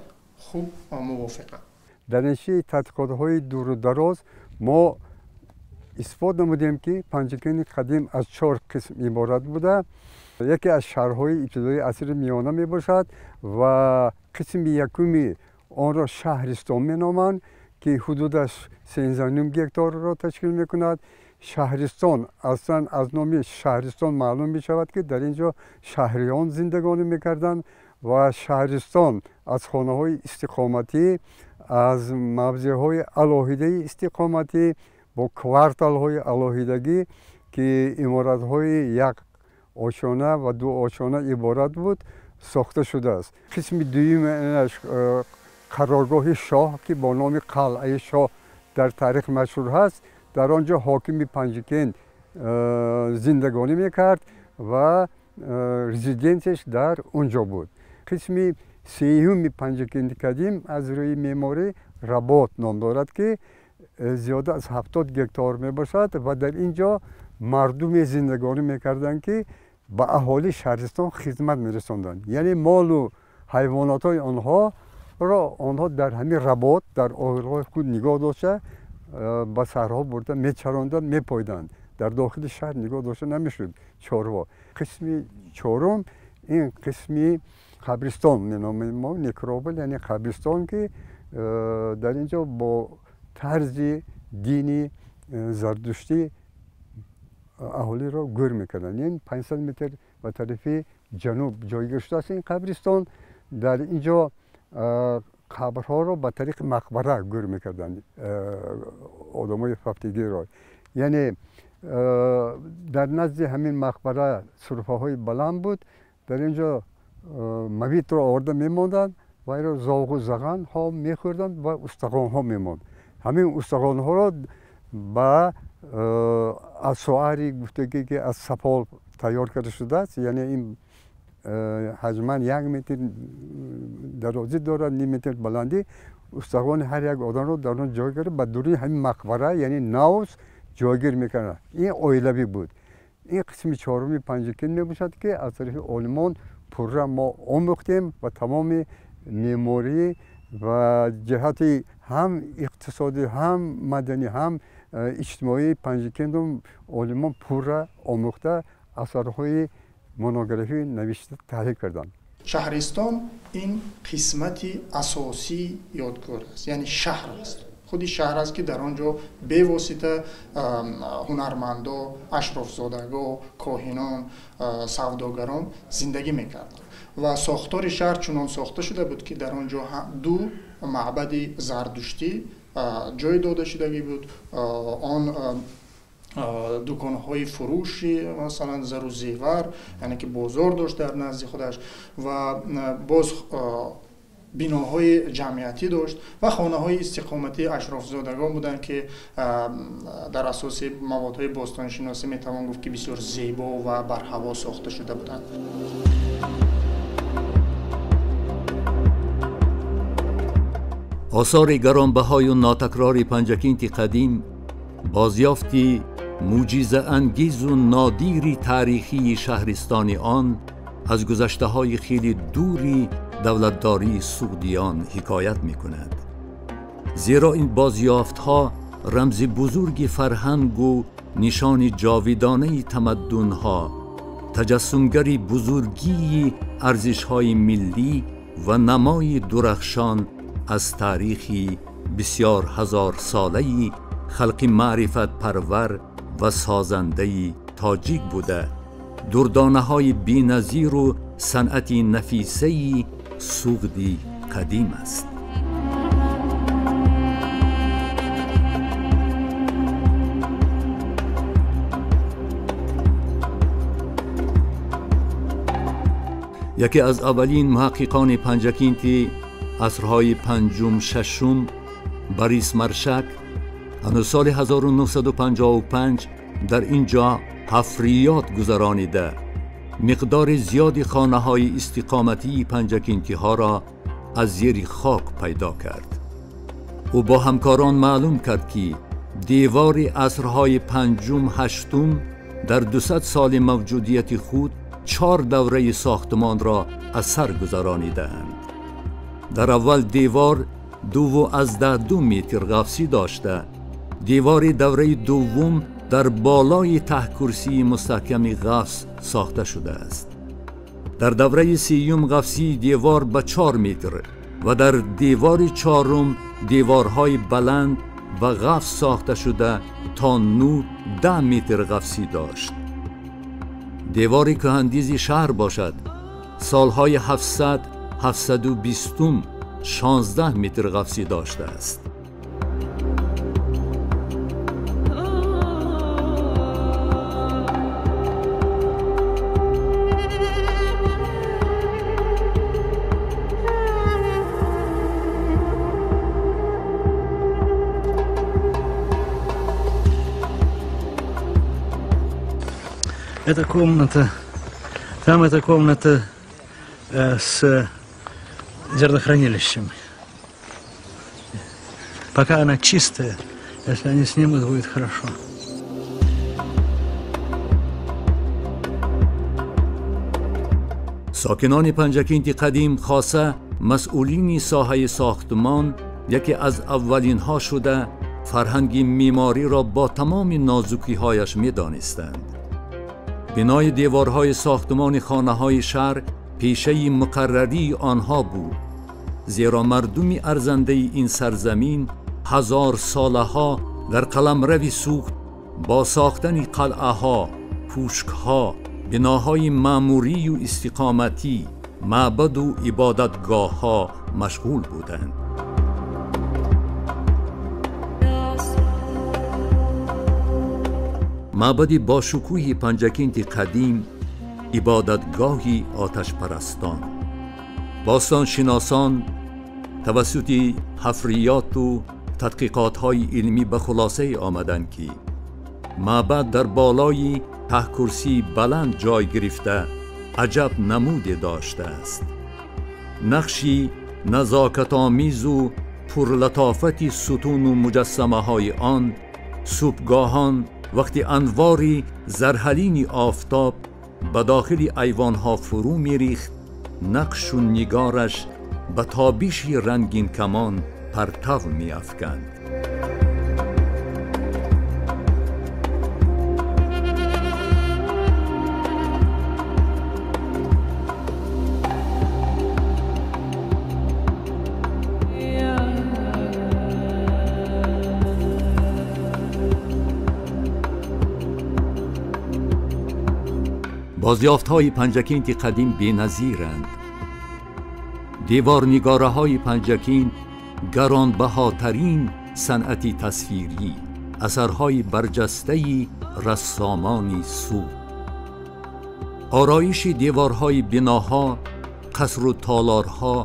хуб мувофиқанд. Дар ниши тадқиқотҳои дуру дароз мо исбот намудем, ки Панҷакенти қадим аз 4 қисм иборат буда, яке аз шаҳрҳои ибтидои асри миёна мебошад ва қисми якуми онро шаҳристон меноманд, ки ҳудудаш 13.5 гектарро ташкил мекунад. Шаҳристон аслан аз номи шаҳристон маълум мешавад, ки дар ин ҷо шаҳриён зиндагонӣ мекарданд ва шаҳристон аз хонаҳои истиқоматӣ, аз мавзеъҳои алоҳидаи истиқоматӣ бо кварталҳои алоҳидагӣ, ки иморатҳои як ошёна ва ду ошёна иборат буд, сохта шудааст. Қисми дуюмаш қароргоҳи шоҳ, ки бо номи қалъаи шоҳ дар таърих машҳур ҳаст, дар он ҷо ҳокими Панҷакент зиндагонӣ мекард ва резиденсияш дар он ҷо буд. Қисми сеюми Панҷакенти қадим аз рӯи меъморӣ Работ ном дорад, ки зиёда аз 70 гектар мебошад ва дар ин ҷо мардуме зиндагонӣ мекарданд, ки ба аҳолии шаҳристон хизмат мерасонданд. Яъне молу ҳайвонотҳои онҳоро онҳо дар ҳамин Работ, дар оҳилҳои худ нигоҳ дошта, ба саҳрҳо бурда мечаронданд, мепойданд. Дар дохили шаҳр нигоҳ дошта намешуд чорво. Қисми чорум ин қисми қабристон меномем мо, некрополь, яъне қабристон, ки дар ин ҷо бо тарзи дини зардуштӣ аҳолиро гӯр мекарданд. Ин 500 метр ба тарафи ҷануб ҷойгир шудааст ин қабристон. Дар ин ҷо қабрҳоро ба тариқи мақбара гӯр мекарданд одамои фавтидиро. Яъне дар назди ҳамин мақбара сурфаҳои баланд буд. Дар ин ҷо мавитро оварда мемонданд ва инро зоғу зағанҳо мехӯрданд ва устахонҳо мемонд. Ҳамин устахонҳоро ба аз суари гуфтагӣ ки аз сапол тайёр карда шудааст, яъне ин ҳаҷман 1 метр дарозӣ дорад, ним метр баландӣ. Устахони ҳар як одамро дар он ҷой карда ба дуруни ҳамин мақбара, яъне навс ҷойгир мекарданд. Ин оилавӣ буд. Ин қисми чоруми Панҷакент мебошад, ки аз тарафи олимон пурра мо омӯхтем ва тамоми меъморӣ ва ҷиҳати ҳам иқтисодӣ, ҳам маданӣ, ҳам иҷтимоии Панҷакентро олимон пурра омӯхта асарҳои монографӣ навишта таҳрир карданд. Шаҳристон ин қисмати асосии ёдгор аст, яъне шаҳр аст. Худи шаҳр аст, ки дар он ҷо бевосита ҳунармандо, ашрофзодагон, коҳинон, савдогарон зиндагӣ мекарданд ва сохтори шаҳр чунон сохта шуда буд, ки дар он ҷо ду маъбади зардуштӣ ҷой дода шудагӣ буд. Он дуконҳои фурӯши масалан зару зевар, яъне ки бозор дошт дар назди худаш ва боз биноҳои ҷамъиятӣ дошт ва хонаҳои истиқоматии ашрофзодагон буданд, ки дар асоси маводҳои бостоншиносӣ метавон гуфт, ки бисёр зебо ва барҳаво сохта шуда буданд. Осори гаронбаҳою нотакрори Панҷакенти қадим бозёфти мӯъҷизаангезу нодири таърихии шаҳристони он аз гузаштаҳои хеле дури давлатдории суғдиён ҳикоят мекунад. Зеро ин бозёфтҳо рамзи бузурги фарҳангу нишони ҷовидонаи тамаддунҳо, таҷассумгари бузургии арзишҳои миллӣ ва намои дурахшон аз таърихи бисёр ҳазорсолаи халқи маърифатпарвар ва созандаи тоҷик буда, дурдонаҳои беназиру санъати нафисаи суғди қадим аст. Яке аз аввалин муҳаққиқони Панҷакенти асрҳои панҷум шашум Борис Маршак ҳанӯз соли 1955 дар ин ҷо ҳафриёт гузаронида миқдори зиёди хонаҳои истиқоматии панҷакентиҳоро аз зери хок пайдо кард. Ӯ бо ҳамкорон маълум кард, ки девори асрҳои панҷум ҳаштум дар 200 соли мавҷудияти худ 4 давраи сохтмонро аз сар гузаронидаанд. Дар аввал девор 2.2 метр ғафсӣ дошта, девори давраи дуввум дар болои таҳкурсии мустаҳками ғафс сохта шудааст. Дар давраи сеюм ғафсии девор ба 4 метр ва дар девори чорум деворҳои баланд ва ғафс сохта шуда то 9-10 метр ғафсӣ дошт. Девори кӯҳандизи шаҳр бошад солҳои 700 720 16 метр ғафсӣ доштааст. Эта комната, там эта комната с зернохранилищем. Пока она чистая, если они снимут, будет хорошо. Сокинони Панҷакенти қадим, хоса масъулини соҳаи сохтмон, яке аз аввалинҳо шуда фарҳанги меъмориро бо тамоми нозукиҳояш медонистанд. Бинои деворҳои сохтмони хонаҳои шаҳр пешаи муқаррарии онҳо буд, зеро мардуми арзандаи ин сарзамин ҳазорсолаҳо дар қаламрави сӯхт бо сохтани қалъаҳо, кӯшкҳо, биноҳои маъмурию истиқоматӣ, маъбаду ибодатгоҳҳо машғул буданд. Маъбади бошукӯҳи Панҷакенти қадим ибодатгоҳи оташпарастон. Бостоншиносон тавассути ҳафриёту тадқиқотҳои илмӣ ба хулосае омаданд, ки маъбад дар болои таҳкурсии баланд ҷой гирифта аҷаб намуде доштааст. Нақши назокатомизу пурлатофати сутуну муҷассамаҳои он субҳгоҳон вақти анвори зарҳалини офтоб ба дохили айвонҳо фурӯ мерихт, нақшу нигораш ба тобиши рангинкамон партав меафканд. Бозёфтҳои Панҷакенти қадим беназиранд. Деворнигораҳои Панҷакент гаронбаҳотарин санъати тасвирӣ, асарҳои барҷастаи рассомони суғд. Ороиши деворҳои биноҳо, қасру толорҳо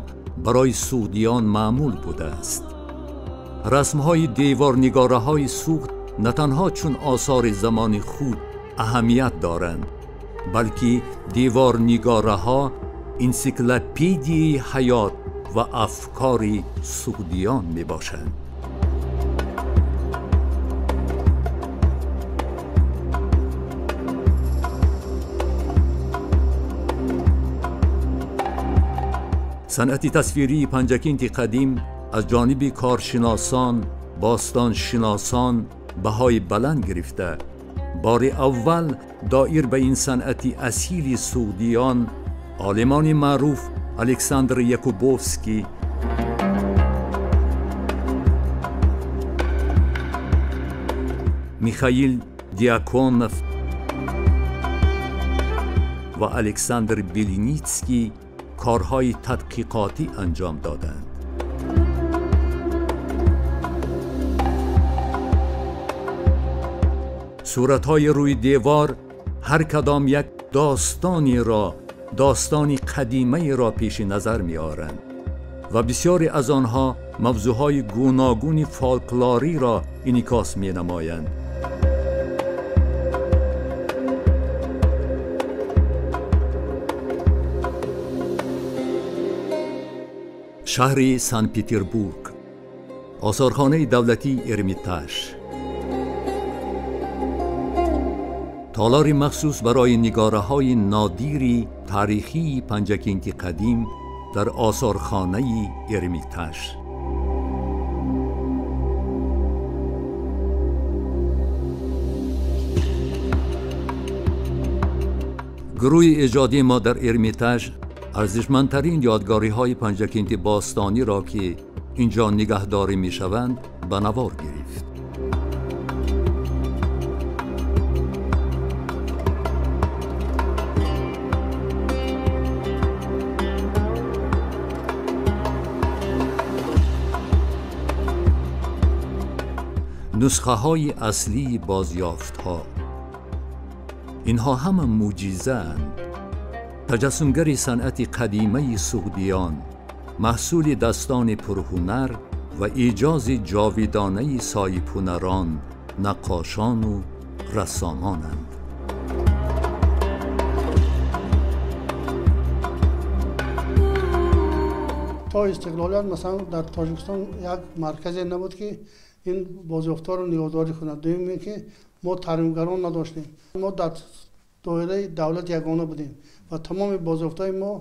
барои суғдиён маъмул будааст. Расмҳои деворнигораҳои суғд на танҳо чун осори замони худ аҳамият доранд, балки деворнигораҳо энсиклопедияи ҳаёт ва афкори суғдиён мебошанд. Санъати тасвирии Панҷакенти қадим аз ҷониби коршиносон, бостоншиносон баҳои баланд гирифта, бори аввал доир ба ин санъати асили суғдиён олимони маъруф Александр Якубовский, Михаил Диаконов ва Александр Белиницкий корҳои тадқиқотӣ анҷом доданд. Суратҳои рӯи девор ҳар кадом як достониро, достони қадимаеро пеши назар меоранд ва бисёре аз онҳо мавзӯъҳои гуногуни фолклориро инъикос менамоянд. Шаҳри Санкт-Петербург, осорхонаи давлатии Эрмитаж, толори махсус барои нигораҳои нодири таърихии Панҷакенти қадим дар осорхонаи Эрмитаж. Гурӯҳи эҷодии мо дар Эрмитаж арзишмандтарин ёдгориҳои Панҷакенти бостониро, ки инҷо нигаҳдорӣ мешаванд, ба навор гирифт. Нусхаҳои аслии бозёфтҳо. Инҳо ҳама мӯъҷизаанд. Таҷассумгари санъати қадимаи суғдиён, маҳсули дастони пурҳунар ва эҷози ҷовидонаи соҳибҳунарон, наққошону рассомонанд. То истиқлолият, масалан, дар Тоҷикистон як марказе набуд, ки ин бозёфтҳоро нигаҳдорӣ кунад. Дуюм ин ки мо тармимгарон надоштем. Мо дар доираи давлат ягона будем ва тамоми бозёфтҳои мо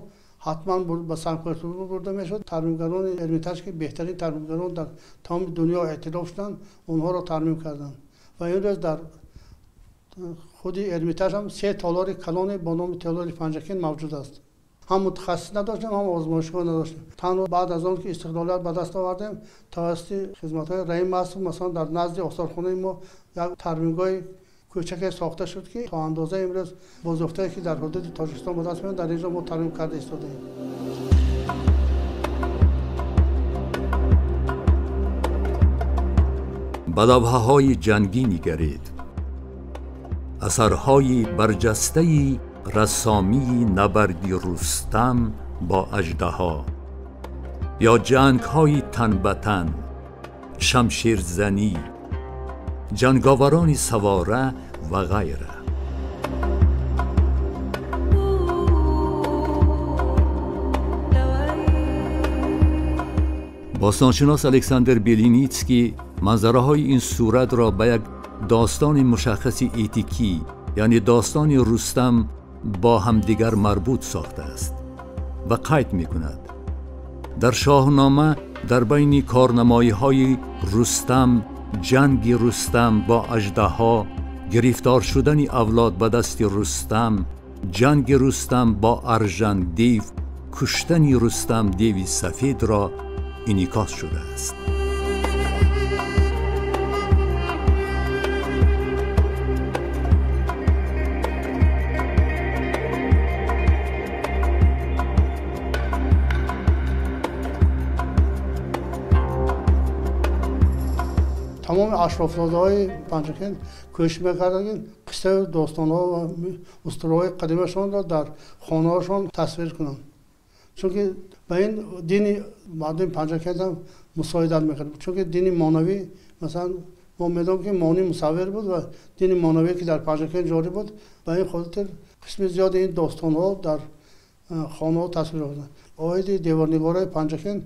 ҳатман ба Санкт-Петербург бурда мешуд. Тармимгарони Эрмитаж, ки беҳтарин тармимгарон дар тамоми дунё эътироф шуданд, онҳоро тармим карданд. Ва имрӯз дар худи Эрмитаж ҳам се толори калоне бо номи толори Панҷакент мавҷуд аст. Ҳам мутахассис надоштем, ҳам озмоишгоҳ надоштем. Танҳо баъд аз он ки истиқлолият ба даст овардем, тавассути хизматҳои Раим Масуд, масалан, дар назди осорхонаи мо як тармимгоҳи кӯчаке сохта шуд, ки то андозаи имрӯз бозёфтҳое, ки дар ҳудуди Тоҷикистон ба даст меоянд, дар ин ҷо мо тармим карда истодаем. Ба лавҳаҳои ҷангӣ нигаред. Асарҳои барҷастаи расомии набарди Рустам бо аждаҳо ё ҷангҳои тан ба тан, шамшерзанӣ, ҷанговарони савора ва ғайра. Бостоншинос Александр Белиницкий манзараҳои ин суратро ба як достони мушаххаси этикӣ, яъне достони Рустам, бо ҳамдигар марбут сохтааст ва қайд мекунад: дар Шоҳнома дар байни корнамоиҳои Рустам, ҷанги Рустам бо аждаҳо, гирифтор шудани авлод ба дасти Рустам, ҷанги Рустам бо Аржандев, куштани Рустам деви сафедро инъикос шудааст. Тамоми ашрофзодаҳои Панҷакент кӯшиш мекарданд, ки қиссаю достонҳо ва устураҳои қадимашонро дар хонаҳошон тасвир кунанд, чунки ба ин дини мардуми Панҷакент ҳам мусоидат мекард, чунки дини монавӣ, масалан, мо медонем, ки Монӣ мусаввир буд ва дини монавӣ, ки дар Панҷакент ҷорӣ буд, ба ин хотир қисми зиёди ин достонҳо дар хонаҳо тасвир шуданд. Оиди деворнигораи Панҷакент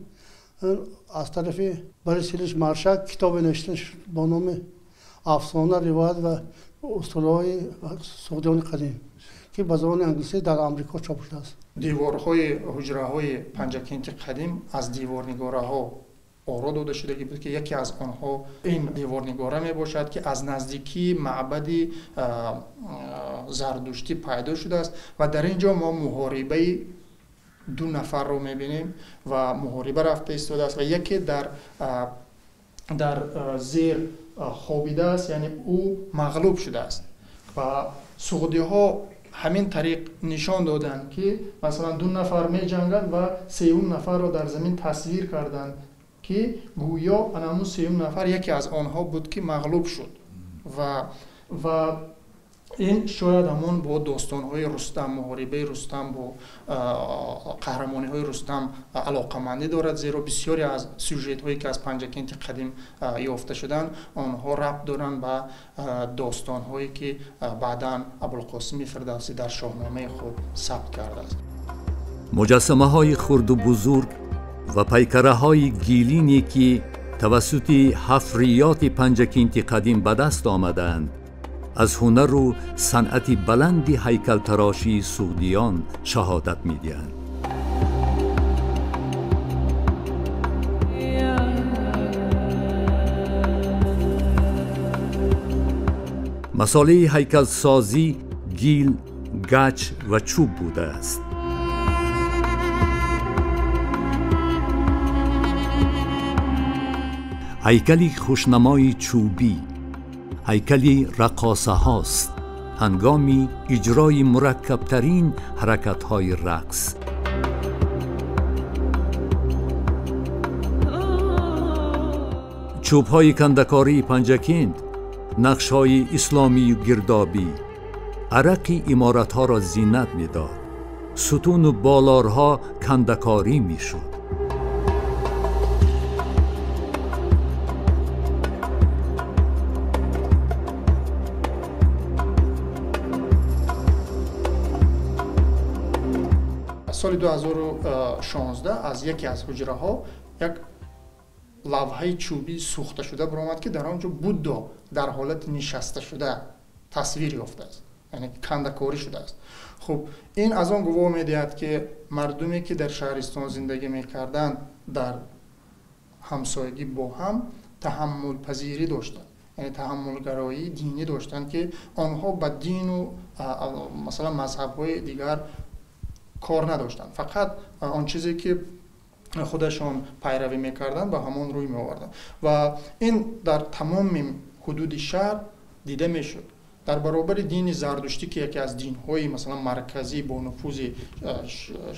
аз тарафи Борис Ильич Маршак китобе навишта бо номи «Афсона, ривоят ва устураҳои суғдиёни қадим», ки ба забони англисӣ дар Амрико чоп шудааст. Деворҳои ҳуҷраҳои Панҷакенти қадим аз деворнигораҳо оро дода шудагӣ буд, ки яке аз онҳо ин деворнигора мебошад, ки аз наздикии маъбади зардуштӣ пайдо шудааст ва дар ин ҷо мо муҳорибаи ду нафарро мебинем ва муҳориба рафта истодааст ва яке дар зер хобидааст, яъне ӯ мағлуб шудааст. Ва суғдиҳо ҳамин тариқ нишон доданд, ки масалан ду нафар меҷанганд ва сеюм нафарро дар замин тасвир карданд, ки гӯё анамун сеюм нафар яке аз онҳо буд, ки мағлуб шуд. Ва ин шояд ҳамон бо достонҳои Рустам, муҳорибаи Рустам бо қаҳрамониҳои Рустам алоқамандӣ дорад, зеро бисёре аз сюжетҳое, ки аз Панҷакенти қадим ёфта шуданд, онҳо рабт доранд ба достонҳое, ки баъдан Абулқосими Фирдавсӣ дар Шоҳномаи худ сабт кардааст. Муҷассамаҳои хурду бузург ва пайкараҳои гилине, ки тавассути ҳафриёти Панҷакенти қадим ба даст омадаанд, аз ҳунару санъати баланди ҳайкалтарошии суғдиён шаҳодат медиҳанд. Масолеҳи ҳайкалсозӣ гил, гач ва чӯб будааст. Ҳайкали хушнамои чӯбӣ ҳайкали раққосаҳост ҳангоми иҷрои мураккабтарин ҳаракатҳои рақс. Чӯбҳои кандакории Панҷакент, нақшҳои исломию гирдобӣ арақи иморатҳоро зинат медод, сутуну болорҳо кандакорӣ мешуд. Соли 2016 аз яке аз ҳуҷраҳо як лавҳаи чӯбӣ сӯхта шуда баромад, ки дар он ҷо Буддо дар ҳолати нишасташуда тасвир ёфтааст, яъне кандакорӣ шудааст. Хуб, ин аз он гувоҳ медиҳад, ки мардуме, ки дар шаҳристон зиндагӣ мекарданд, дар ҳамсоягӣ бо ҳам таҳаммулпазирӣ доштанд, яъне таҳаммулгароии динӣ доштанд, ки онҳо ба дину масалан мазҳабҳои дигар кор надоштанд, фақат он чизе, ки худашон пайравӣ мекарданд, ба ҳамон рӯй меоварданд. Ва ин дар тамоми ҳудуди шаҳр дида мешуд. Дар баробари дини зардуштӣ, ки яке аз динҳои масалан марказӣ бо нуфузи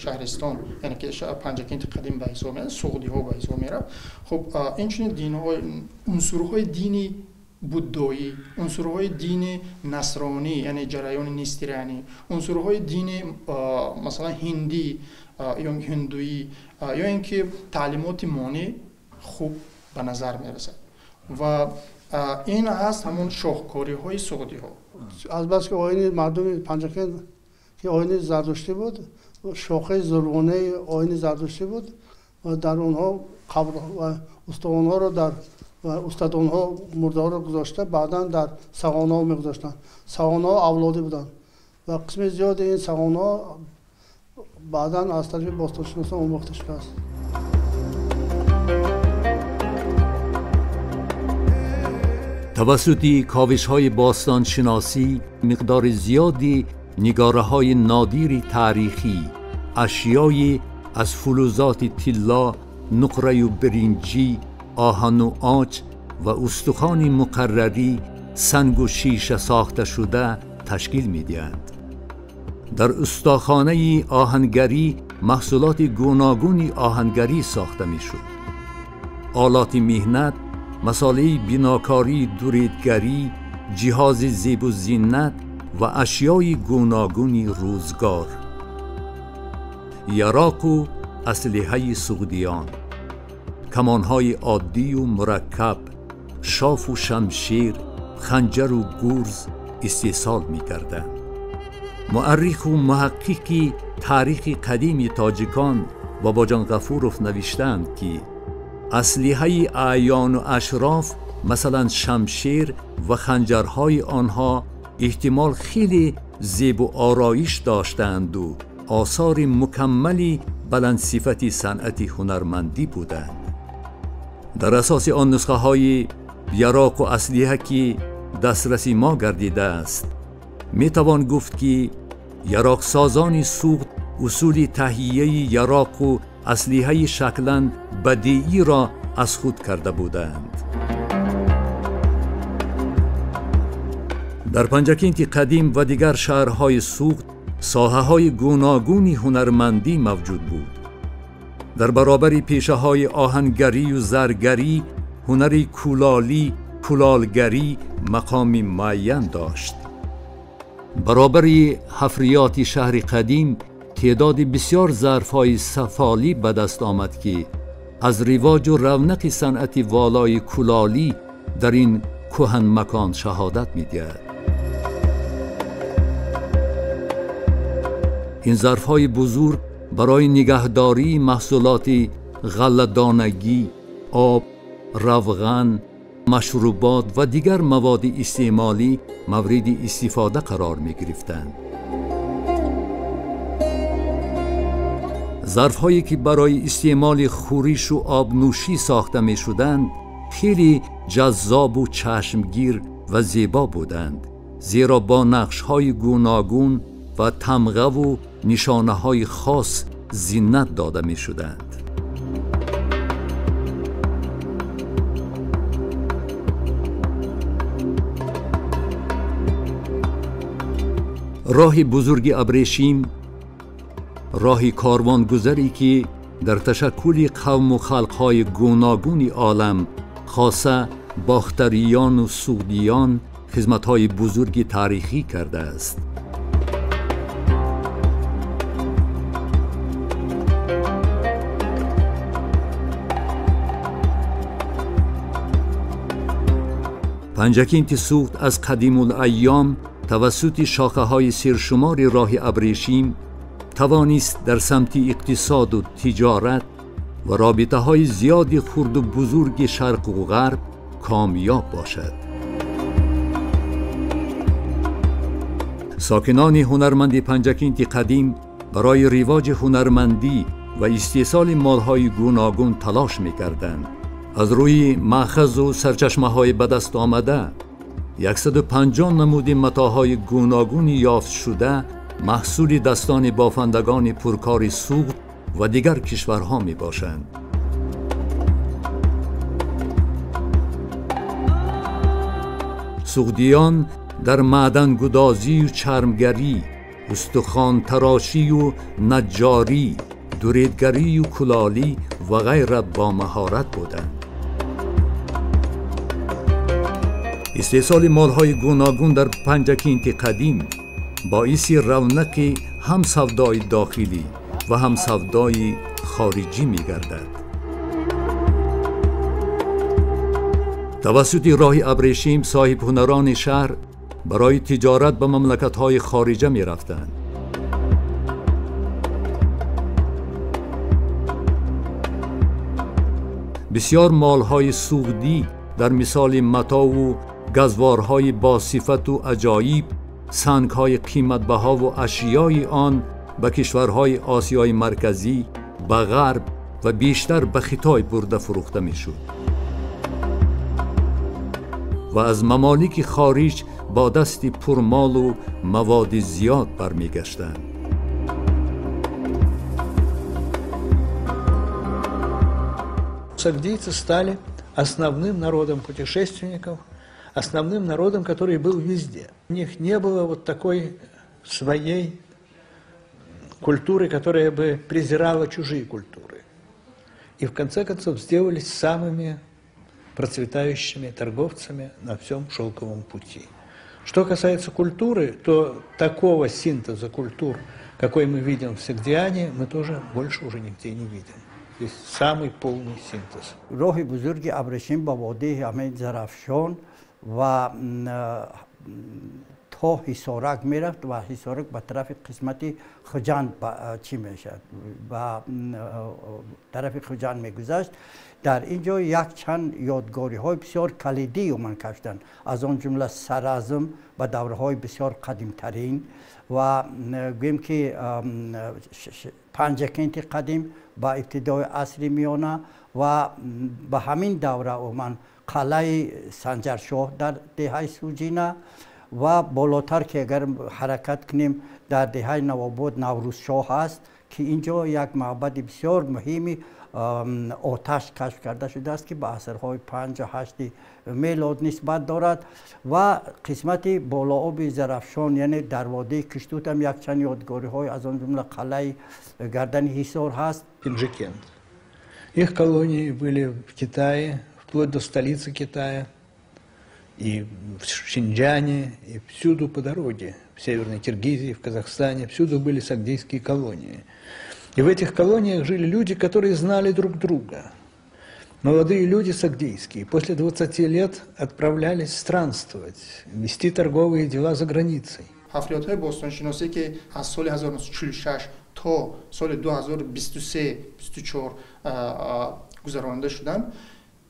шаҳристон, яъне ки Панҷакенти қадим ба ҳисоб мерафт, суғдиҳо ба ҳисоб мерафт, хуб, инчунин динҳои унсурҳои дини буддоӣ, унсурҳои дини насронӣ, яъне ҷараёни нестирианӣ, унсурҳои дини масалан ҳиндӣ ё ҳиндуӣ ё ин ки таълимоти монӣ хуб ба назар мерасад ва ин ҳаст ҳамон шоҳкориҳои суғдиҳо. Азбаски оини мардуми Панҷакент ки оини зардуштӣ буд, шохаи зурғонаи оини зардуштӣ буд ва дар онҳо қабр ва устувонҳоро дар устадонҳо мурдаҳоро гузошта, баъдан дар сағонҳо мегузоштанд. Сағонҳо авлодӣ буданд ва қисми зиёди ин сағонҳо баъдан аз тарафи бостоншиносон омӯхта шудааст. Тавассути ковишҳои бостоншиносӣ миқдори зиёди нигораҳои нодири таърихӣ, ашёи аз фулузоти тилло, нуқраю биринҷӣ, оҳану оч ва устухони муқаррарӣ, сангу шиша сохта шуда ташкил медиҳанд. Дар устохонаи оҳангарӣ маҳсулоти гуногуни оҳангарӣ сохта мешуд. Олоти меҳнат, масолеҳи бинокорӣ, дуредгарӣ, ҷиҳози зебу зинат ва ашёи гуногуни рӯзгор. Яроқу аслиҳаи суғдиён, камонҳои оддию мураккаб, шофу шамшер, ханҷару гурз истеҳсол мекарданд. Муарриху муҳаққиқи таърихи қадими тоҷикон Бобоҷон Ғафуров навиштаанд, ки аслиҳаи аъёну ашроф, масалан шамшер ва ханҷарҳои онҳо эҳтимол хеле зебу ороиш доштаанду осори мукаммали баландсифати санъати ҳунармандӣ буданд. Дар асоси он нусхаҳои яроқу аслиҳа ки дастраси мо гардидааст, метавон гуфт, ки яроқсозони суғд усули таҳияи яроқу аслиҳаи шаклан бадииро аз худ карда буданд. Дар Панҷакенти қадим ва дигар шаҳрҳои суғд соҳаҳои гуногуни ҳунармандӣ мавҷуд буд. Дар баробари пешаҳои оҳангарию заргарӣ, ҳунари кулолӣ, кулолгарӣ мақоми муайян дошт. Баробари ҳафриёти шаҳри қадим теъдоди бисёр зарфҳои сафолӣ ба даст омад, ки аз ривоҷу равнақи санъати волои кулолӣ дар ин кӯҳанмакон шаҳодат медиҳад. Ин зарфҳои бузург барои нигаҳдории маҳсулоти ғалладонагӣ, об, равған, машрубот ва дигар маводи истеъмолӣ мавриди истифода қарор мегирифтанд. Зарфҳое ки барои истеъмоли хӯришу обнӯшӣ сохта мешуданд, хеле ҷаззобу чашмгир ва зебо буданд, зеро бо нақшҳои гуногун ва тамғаву нишонаҳои хос зинат дода мешуданд. Роҳи бузурги абрешим, роҳи корвонгузаре ки дар ташаккули қавму халқҳои гуногуни олам, хоса бохтариёну суғдиён, хизматҳои бузурги таърихӣ кардааст. Панҷакенти Суғд аз қадимулайём тавассути шохаҳои сершумори роҳи абрешим тавонист дар самти иқтисоду тиҷорат ва робитаҳои зиёди хурду бузурги шарқу ғарб комёб бошад. Сокинони ҳунарманди Панҷакенти қадим барои ривоҷи ҳунармандӣ ва истеҳсоли молҳои гуногун талош мекарданд. Аз рӯи маъхазу сарчашмаҳои ба даст омада 150 намуди матоъҳои гуногуни ёфтшуда маҳсули дастони бофандагони пуркори Суғд ва дигар кишварҳо мебошанд. Суғдиён дар маъдангудозию чармгарӣ, устухонтарошию наҷҷорӣ, дуредгарию кулолӣ ва ғайра бо маҳорат буданд. Истеҳсоли молҳои гуногун дар Панҷакенти қадим боиси равнақи ҳам савдои дохилӣ ва ҳам савдои хориҷӣ мегардад. Тавассути роҳи абрешим соҳибҳунарони шаҳр барои тиҷорат ба мамлакатҳои хориҷа мерафтанд. Бисёр молҳои суғдӣ дар мисоли матову газворҳои босифату аҷоиб, сангҳои қиматбаҳову ашёи он ба кишварҳои Осиёи Марказӣ, ба Ғарб ва бештар ба Хитой бурда фурӯхта мешуд ва аз мамолики хориҷ бо дасти пурмолу маводи зиёд бармегаштанд. Согдийцы стали основным народом путешественников, основным народом, который был везде. У них не было вот такой своей культуры, которая бы презирала чужие культуры. И в конце концов сделались самыми процветающими торговцами на всем шелковом пути. Что касается культуры, то такого синтеза культур, какой мы видим в Согдиане, мы тоже больше уже нигде не видим. Здесь самый полный синтез. Роҳи бузурги абрешим ба водии ҳамин Зарафшон ва то Ҳисорак мерафт ва Ҳисорак ба тарафи қисмати Хуҷанд чӣ мешавад, ба тарафи Хуҷанд мегузашт. Дар ин ҷо якчанд ёдгориҳои бисёр калидӣ уман каштанд, аз он ҷумла Саразм ба давраҳои бисёр қадимтарин ва гӯем ки Панҷакенти қадим ба ибтидои асри миёна ва ба ҳамин давра уман қалъаи Санҷаршоҳ дар деҳаи Суҷина ва болотар ки агар ҳаракат кунем дар деҳаи Навобод Наврӯзшоҳ аст ки ин ҷо як маъбади бисёр муҳими оташ кашф карда шудааст ки ба асрҳои 5-8 мелод нисбат дорад ва қисмати болооби Зарафшон, яъне дар водии Киштут ҳам якчанд ёдгориҳои аз он ҷумла қалъаи Гардани Ҳисор ҳаст. Пенджикент. Их колонии были в Китае, вплоть до столицы Китая, и в Шинджане, и всюду по дороге, в Северной Киргизии, в Казахстане, всюду были согдийские колонии. И в этих колониях жили люди, которые знали друг друга. Молодые люди согдийские после 20 лет отправлялись странствовать, вести торговые дела за границей. Ҳафриётҳои бостоншиносӣ ки аз соли 1946 то соли 2023-24 гузаронида шуданд,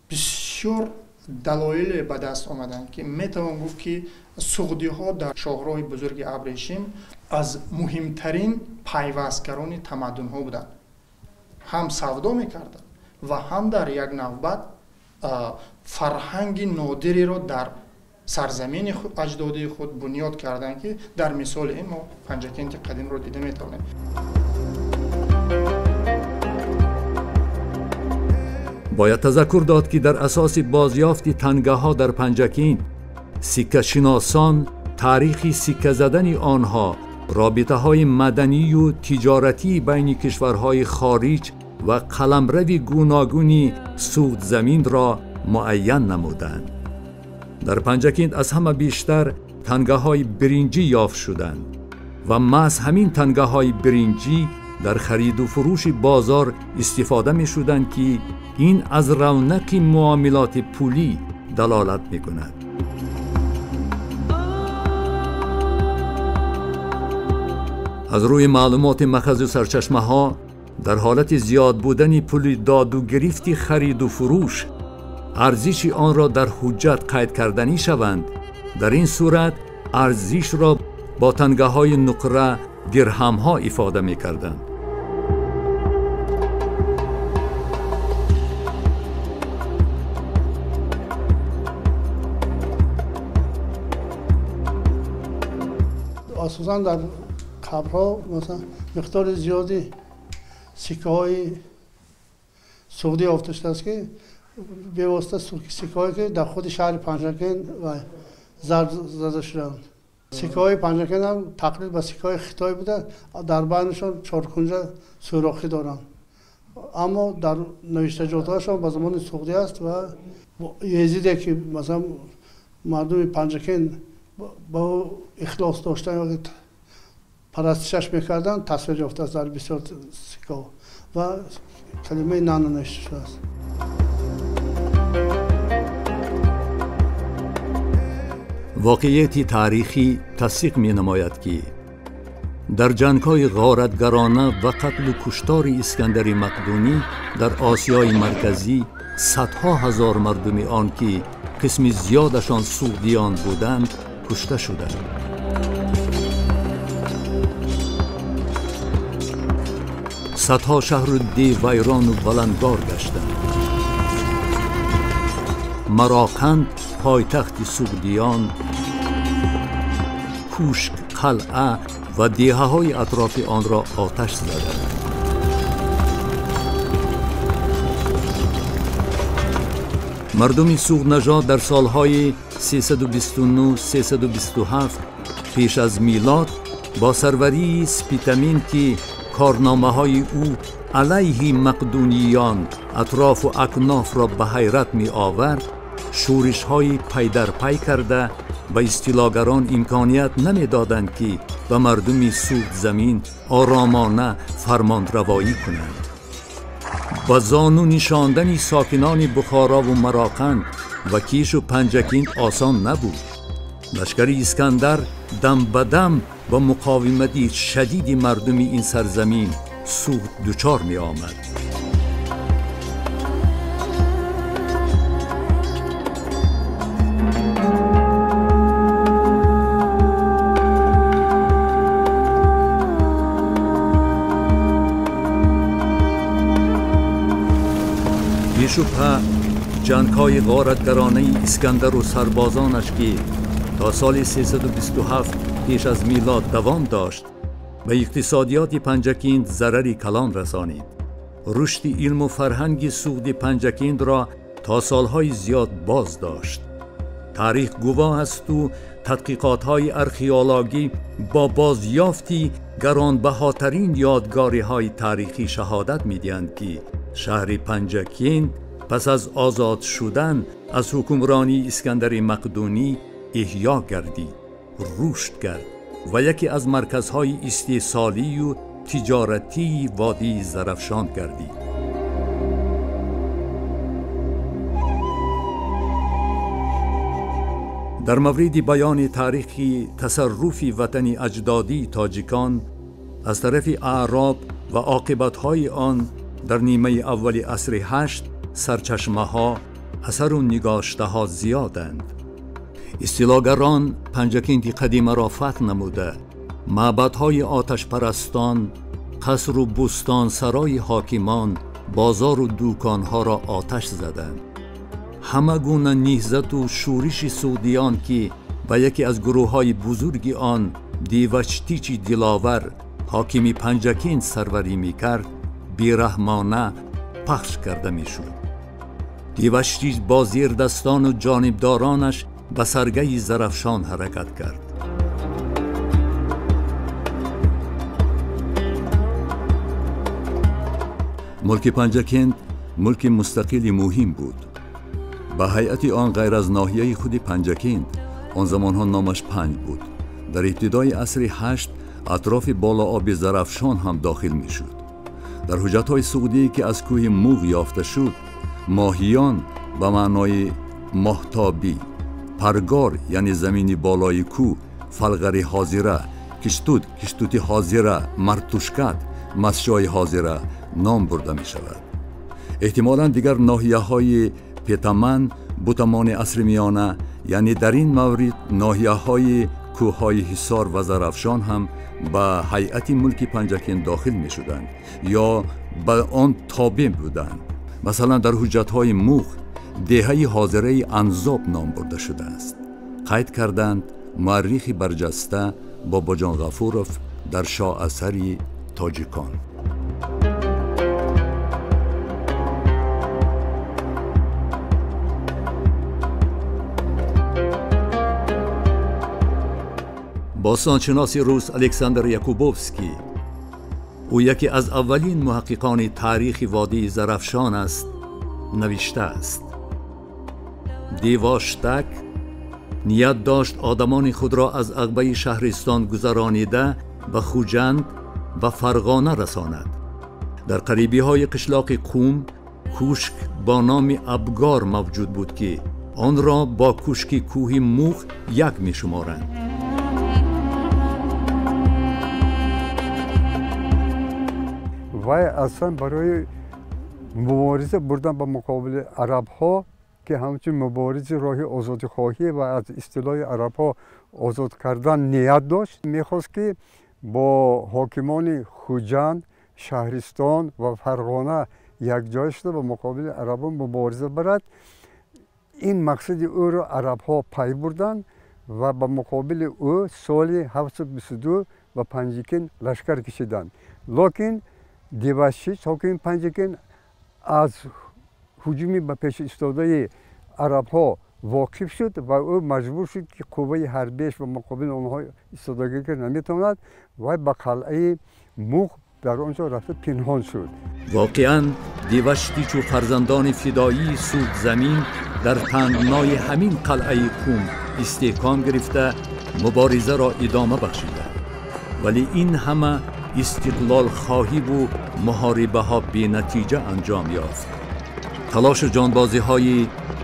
бисёр далоиле ба даст омаданд ки метавон гуфт ки суғдиҳо дар шоҳроҳи бузурги абрешим аз муҳимтарин пайвастгарони тамаддунҳо буданд. Ҳам савдо мекарданд ва ҳам дар як навбат фарҳанги нодиреро дар сарзамини аҷдодии худ бунёд карданд ки дар мисоли ин мо Панҷакенти қадимро дида метавонем. Бояд тазаккур дод ки дар асоси бозёфти тангаҳо дар Панҷакент сиккашиносон таърихи сикка задани онҳо, робитаҳои маданию тиҷоратии байни кишварҳои хориҷ ва қаламрави гуногуни суғдзаминро муайян намуданд. Дар Панҷакент аз ҳама бештар тангаҳои биринҷӣ ёфт шуданд ва маҳз ҳамин тангаҳои биринҷӣ дар хариду фурӯши бозор истифода мешуданд ки ин аз равнақи муомилоти пулӣ далолат мекунад. Аз рӯи маълумоти махазу сарчашмаҳо дар ҳолати зиёд будани пули доду гирифти хариду фурӯш арзиши онро дар ҳуҷҷат қайд карданӣ шаванд. Дар ин сурат арзишро бо тангаҳои нуқра дирҳамҳо ифода мекарданд. Асосан дар қабрҳо масалан миқдори зиёди сиккаҳои суғдӣ ёфта шудааст ки бевосита сиккаҳое ки дар худи шаҳри Панҷакент зарб зада шудаанд. Сиккаҳои Панҷакент ҳам тақлид ба сиккаҳои Хитой буда, дар байнашон чоркунҷа сӯрохӣ доранд, аммо дар навиштаҷотҳояшон ба забони суғдӣ аст ва езиде ки масалан Мардуми Панҷакент ба ӯ ихлос доштан, парастишаш мекарданд, тасвир ёфтааст дар бисёр сиккаҳо ва калимаи Нанна навишта шудааст. Воқеияти таърихӣ тасдиқ менамояд, ки дар ҷангҳои ғоратгарона ва қатлу куштори Искандари Мақдунӣ дар Осиёи Марказӣ садҳо ҳазор мардуми он, ки қисми зиёдашон суғдиён буданд, кушта шуданд. Садҳо шаҳру деҳ вайрону валангор гаштанд. Мароқанд, пойтахти суғдиён, кӯшк, қалъа ва деҳаҳои атрофи онро оташ заданд. Мардуми суғднажод дар солҳои 329-327 пеш аз милод бо сарварии Спитамин, ки корномаҳои ӯ алайҳи мақдуниён атрофу акнофро ба ҳайрат меовард, шӯришҳои пайдарпай карда ба истилогарон имконият намедоданд, ки ба мардуми суғдзамин оромона фармонравоӣ кунанд. Ба зону нишондани сокинони Бухорову Мароқанд ва Кишу Панҷакент осон набуд. Лашкари Искандар дам ба дам ба муқовимати шадиди мардуми ин сарзамин суғд дучор меомад. Бешубҳа, ҷангҳои ғоратгаронаи Искандару сарбозонаш, ки то соли 327 пеш аз милод давом дошт, ба иқтисодиёти Панҷакент зарари калон расонид. Рушди илму фарҳанги суғди Панҷакентро то солҳои зиёд боз дошт. Таърих гувоҳ асту тадқиқотҳои археологӣ бо бозёфти гаронбаҳотарин ёдгориҳои таърихӣ шаҳодат медиҳанд, ки шаҳри Панҷакент пас аз озод шудан аз ҳукмронии Искандари Мақдунӣ эҳё гардид, рушд кард ва яке аз марказҳои истеҳсолию тиҷоратии водии Зарафшон гардид. Дар мавриди баёни таърихи тасарруфи ватани аҷдодии тоҷикон аз тарафи аъроб ва оқибатҳои он дар нимаи аввали асри ҳашт сарчашмаҳо, асару нигоштаҳо зиёданд. Истилогарон Панҷакенти қадимаро фатҳ намуда, маъбадҳои оташпарастон, қасру бӯстонсарои ҳокимон, бозору дуконҳоро оташ заданд. Ҳама гуна ниҳзату шӯриши суғдиён, ки ба яке аз гурӯҳҳои бузурги он Девачтичи Диловар, ҳокими Панҷакент, сарварӣ мекард, бераҳмона пахш карда мешуд. Деваштич бо зердастону ҷонибдоронаш ба саргаи Зарафшон ҳаракат кард. Мулки Панҷакент мулки мустақили муҳим буд. Ба ҳайати он ғайр аз ноҳияи худи Панҷакент, он замонҳо номаш Панҷ буд, дар ибтидои асри ҳашт атрофи болооби Зарафшон ҳам дохил мешуд. Дар ҳуҷҷатҳои суғдие, ки аз кӯҳи Муғ ёфта шуд, моҳиён ба маънои моҳтобӣ, паргор яъне замини болои кӯҳ, фалғари ҳозира, киштут, киштути ҳозира, мартушкат, масшои ҳозира ном бурда мешавад. Эҳтимолан дигар ноҳияҳои Петаман, Бутамони асри миёна, яъне дар ин маврид ноҳияҳои кӯҳҳои Ҳисор ва Зарафшон ҳам ба ҳайати мулки Панҷакент дохил мешуданд ё ба он тобеъ буданд. Масалан, дар ҳуҷҷатҳои Муғ деҳаи ҳозираи Анзоб ном бурда шудааст. Қайд карданд муаррихи барҷаста Бобоҷон Ғафуров дар шоҳасари Тоҷикон. Бостоншиноси рус Александр Якубовский, ӯ яке аз аввалин муҳаққиқони таърихи водии Зарафшон аст, навиштааст: Девоштак ният дошт одамони худро аз ағбаи шаҳристон гузаронида ба Хуҷанд ва Фарғона расонад. Дар қарибиҳои қишлоқи Қум кӯшк бо номи Абгор мавҷуд буд, ки онро бо кӯшки кӯҳи Муғ як мешуморанд. Вай аслан барои мубориза бурдан ба муқобили арабҳо, ки ҳамчун муборизи роҳи озодихоҳӣ ва аз истилоҳи арабҳо озод кардан ният дошт, мехост ки бо ҳокимони Хуҷанд, Шаҳристон ва Фарғона якҷоя шуда ба муқобили арабон мубориза барад. Ин мақсади ӯро арабҳо пай бурданд ва ба муқобили ӯ соли 722 ба Панҷакент лашкар кашиданд. Лекин Деваштич, ҳокими Панҷакент, аз ҳуҷуми ба пеш истодаи арабҳо воқиф шуд ва ӯ маҷбур шуд, ки қувваи ҳарбиаш ба муқобили онҳо истодагӣ кард наметавонад ва ба қалъаи Муғ дар он ҷо рафта пинҳон шуд. Воқеан Деваштичу фарзандони фидоии Суғдзамин дар тангнои ҳамин қалъаи Қум истеҳком гирифта муборизаро идома бахшида. Вале ин ҳама истиқлолхоҳиву муҳорибаҳо бенатиҷа анҷом ёфт. Талошу ҷонбозиҳои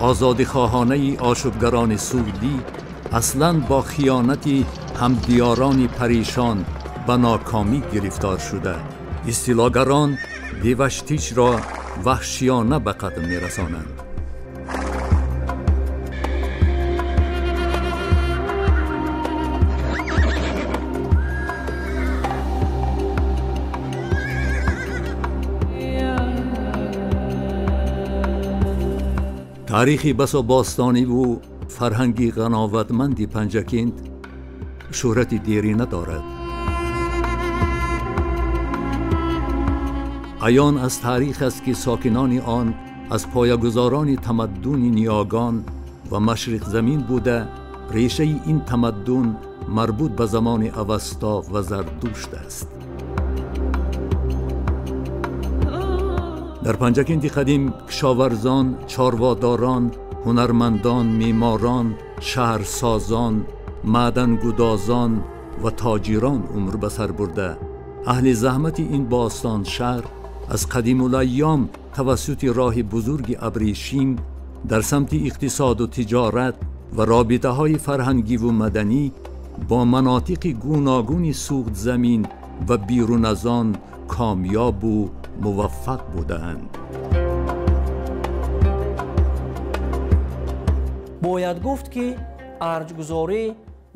озодихоҳонаи ошӯбгарони суғдӣ аслан бо хиёнати ҳамдиёрони паришон ба нокомӣ гирифтор шуда, истилогарон Деваштичро ваҳшиёна ба қатл мерасонанд. Таърихи басо бостониву фарҳанги ғановатманди Панҷакент шӯҳрати дерина дорад. Аён аз таърих аст, ки сокинони он аз поягузорони тамаддуни ниёгон ва машриқзамин буда, решаи ин тамаддун марбут ба замони Авасто ва Зардушт аст. Дар Панҷакенти қадим кишоварзон, чорводорон, ҳунармандон, меъморон, шаҳрсозон, маъдангудозон ва тоҷирон умр ба сар бурда, аҳли заҳмати ин бостон шаҳр аз қадимулайём тавассути роҳи бузурги абрешим дар самти иқтисоду тиҷорат ва робитаҳои фарҳангиву маданӣ бо манотиқи гуногуни Суғдзамин ва берун аз он комёбу муваффақ будаанд. Бояд гуфт, ки арҷгузорӣ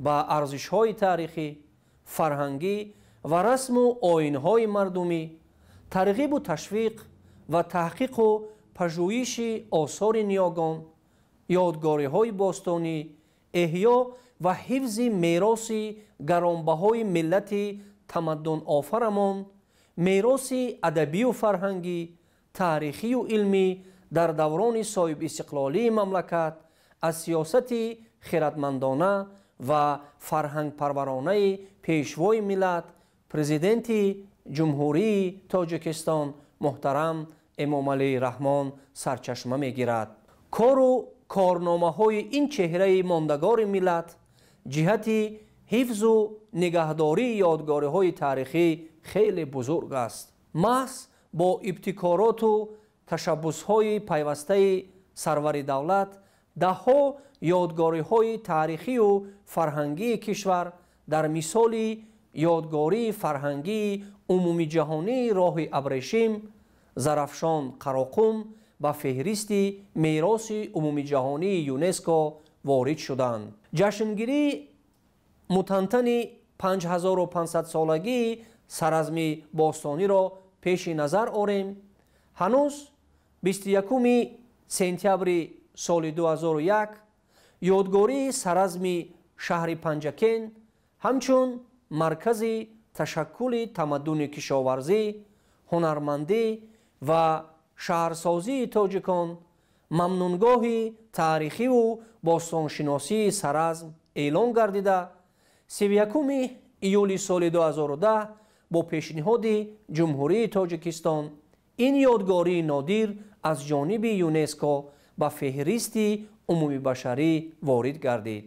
ба арзишҳои таърихӣ, фарҳангӣ ва расму оинҳои мардумӣ, тарғибу ташвиқ ва таҳқиқу пажӯҳиши осори ниёгон, ёдгориҳои бостонӣ, эҳё ва ҳифзи мероси гаронбаҳои миллати тамаддунофарамон, мероси адабию фарҳангӣ, таърихию илмӣ дар даврони соҳибистиқлолии мамлакат аз сиёсати хиратмандона ва фарҳангпарваронаи пешвои миллат, президенти Ҷумҳурии Тоҷикистон муҳтарам Эмомалӣ Раҳмон сарчашма мегирад. Кору корномаҳои ин чеҳраи мондагори миллат ҷиҳати ҳифзу нигаҳдории ёдгориҳои таърихӣ хеле бузург аст. Маҳз бо ибтикороту ташаббусҳои пайвастаи сарвари давлат даҳҳо ёдгориҳои таърихию фарҳангии кишвар дар мисоли ёдгории фарҳангии умумиҷаҳонии роҳи абрешим, Зарафшон Қароқум ба феҳристи мероси умумиҷаҳонии ЮНЕСКО ворид шуданд. Ҷашнгирии мутантани 5500-солагии саразми бостониро пеши назар орем. Ҳанӯз 21 сентябри соли 2001 ёдгории саразми шаҳри Панҷакент ҳамчун маркази ташаккули тамаддуни кишоварзӣ, ҳунармандӣ ва шаҳрсозии тоҷикон, мамнунгоҳи таърихиву бостоншиносии Саразм эълон гардида, 31 июли соли 2010 бо пешниҳоди Ҷумҳурии Тоҷикистон ин ёдгории нодир аз ҷониби ЮНЕСКО ба феҳристи умумибашарӣ ворид гардид.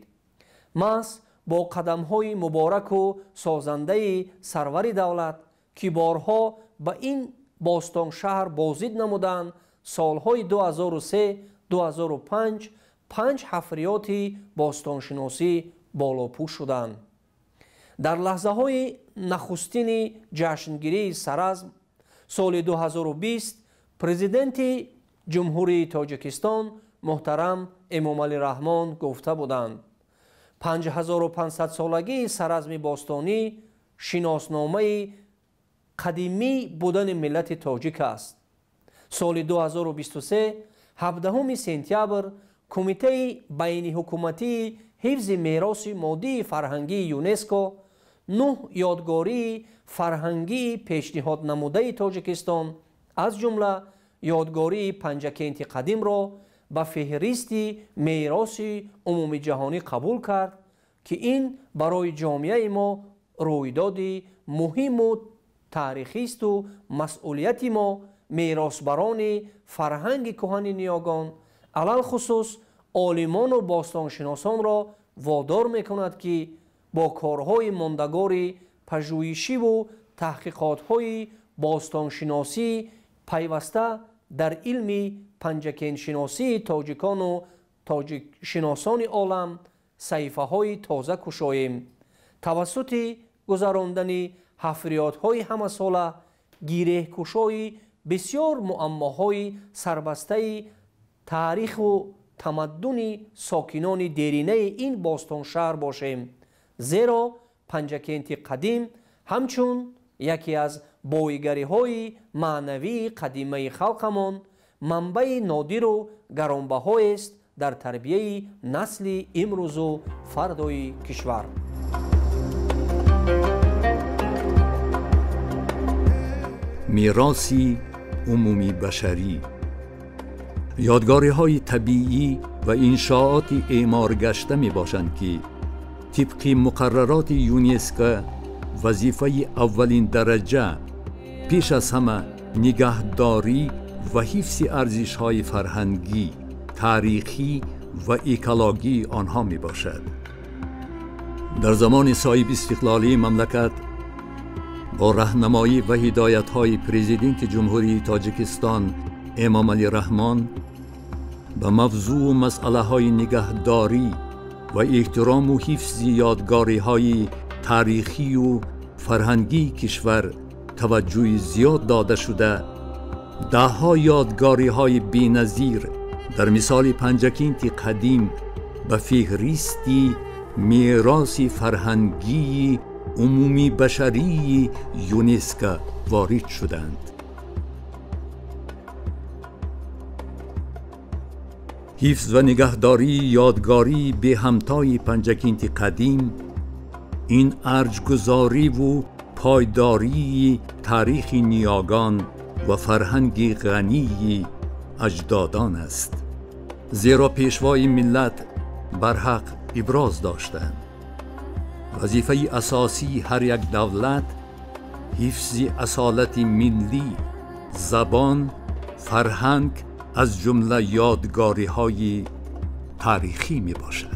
Маҳз бо қадамҳои мубораку созандаи сарвари давлат, ки борҳо ба ин бостоншаҳр боздид намуданд, солҳои 2003-2005 панҷ ҳафриёти бостоншиносӣ болопӯш шуданд. Дар лаҳзаҳои нахустини ҷашнгирии Саразм соли 2020 президенти Ҷумҳурии Тоҷикистон муҳтарам Эмомалӣ Раҳмон гуфта буданд: 5500-солагии Саразми бостонӣ шиносномаи қадимӣ будани миллати тоҷик аст. Соли 2023 17 сентябр Кумитаи байниҳукуматии ҳифзи мероси моддии фарҳангии ЮНЕСКО 9 ёдгории фарҳангии пешниҳоднамудаи Тоҷикистон, аз ҷумла ёдгории Панҷакенти қадимро ба феҳристи мероси умумиҷаҳонӣ қабул кард, ки ин барои ҷомеаи мо рӯйдоди муҳиму таърихисту масъулияти мо меросбарони фарҳанги кӯҳани ниёгон, алалхусус олимону бостоншиносонро водор мекунад, ки бо корҳои мондагори пажӯҳишиву таҳқиқотҳои бостоншиносӣ пайваста дар илми панҷакентшиносии тоҷикону тоҷикшиносони олам саҳифаҳои тоза кушоем. Тавассути гузарондани ҳафриётҳои ҳамасола гиреҳкушои бисёр муаммоҳои сарбастаи таъриху тамаддуни сокинони деринаи ин бостоншаҳр бошем, зеро Панҷакенти қадим ҳамчун яке аз боигариҳои маънавии қадимаи халқамон манбаи нодиру гаронбаҳоест дар тарбияи насли имрӯзу фардои кишвар. Мероси умумибашарӣ, ёдгориҳои табиӣ ва иншооти эъморгашта мебошанд, ки тибқи муқаррароти ЮНЕСКО вазифаи аввалин дараҷа пеш аз ҳама нигаҳдорӣ ва ҳифзи арзишҳои фарҳангӣ, таърихӣ ва экологии онҳо мебошад. Дар замони соҳибистиқлолии мамлакат бо раҳнамоӣ ва ҳидоятҳои президенти Ҷумҳурии Тоҷикистон Эмомалӣ Раҳмон ба мавзӯу масъалаҳои нигаҳдорӣ ва эҳтирому ҳифзи ёдгориҳои таърихию фарҳангии кишвар таваҷҷӯҳи зиёд дода шуда, даҳҳо ёдгориҳои беназир дар мисоли Панҷакенти қадим ба феҳристи мероси фарҳангии умумибашарии ЮНЕСКО ворид шуданд. Ҳифз ва нигаҳдории ёдгории беҳамтои Панҷакенти қадим ин арҷгузориву пойдории таърихи ниёгон ва фарҳанги ғании аҷдодон аст, зеро пешвои миллат барҳақ иброз доштанд: вазифаи асосии ҳар як давлат ҳифзи асолати миллӣ, забон, фарҳанг аз ҷумла ёдгориҳои таърихӣ мебошад.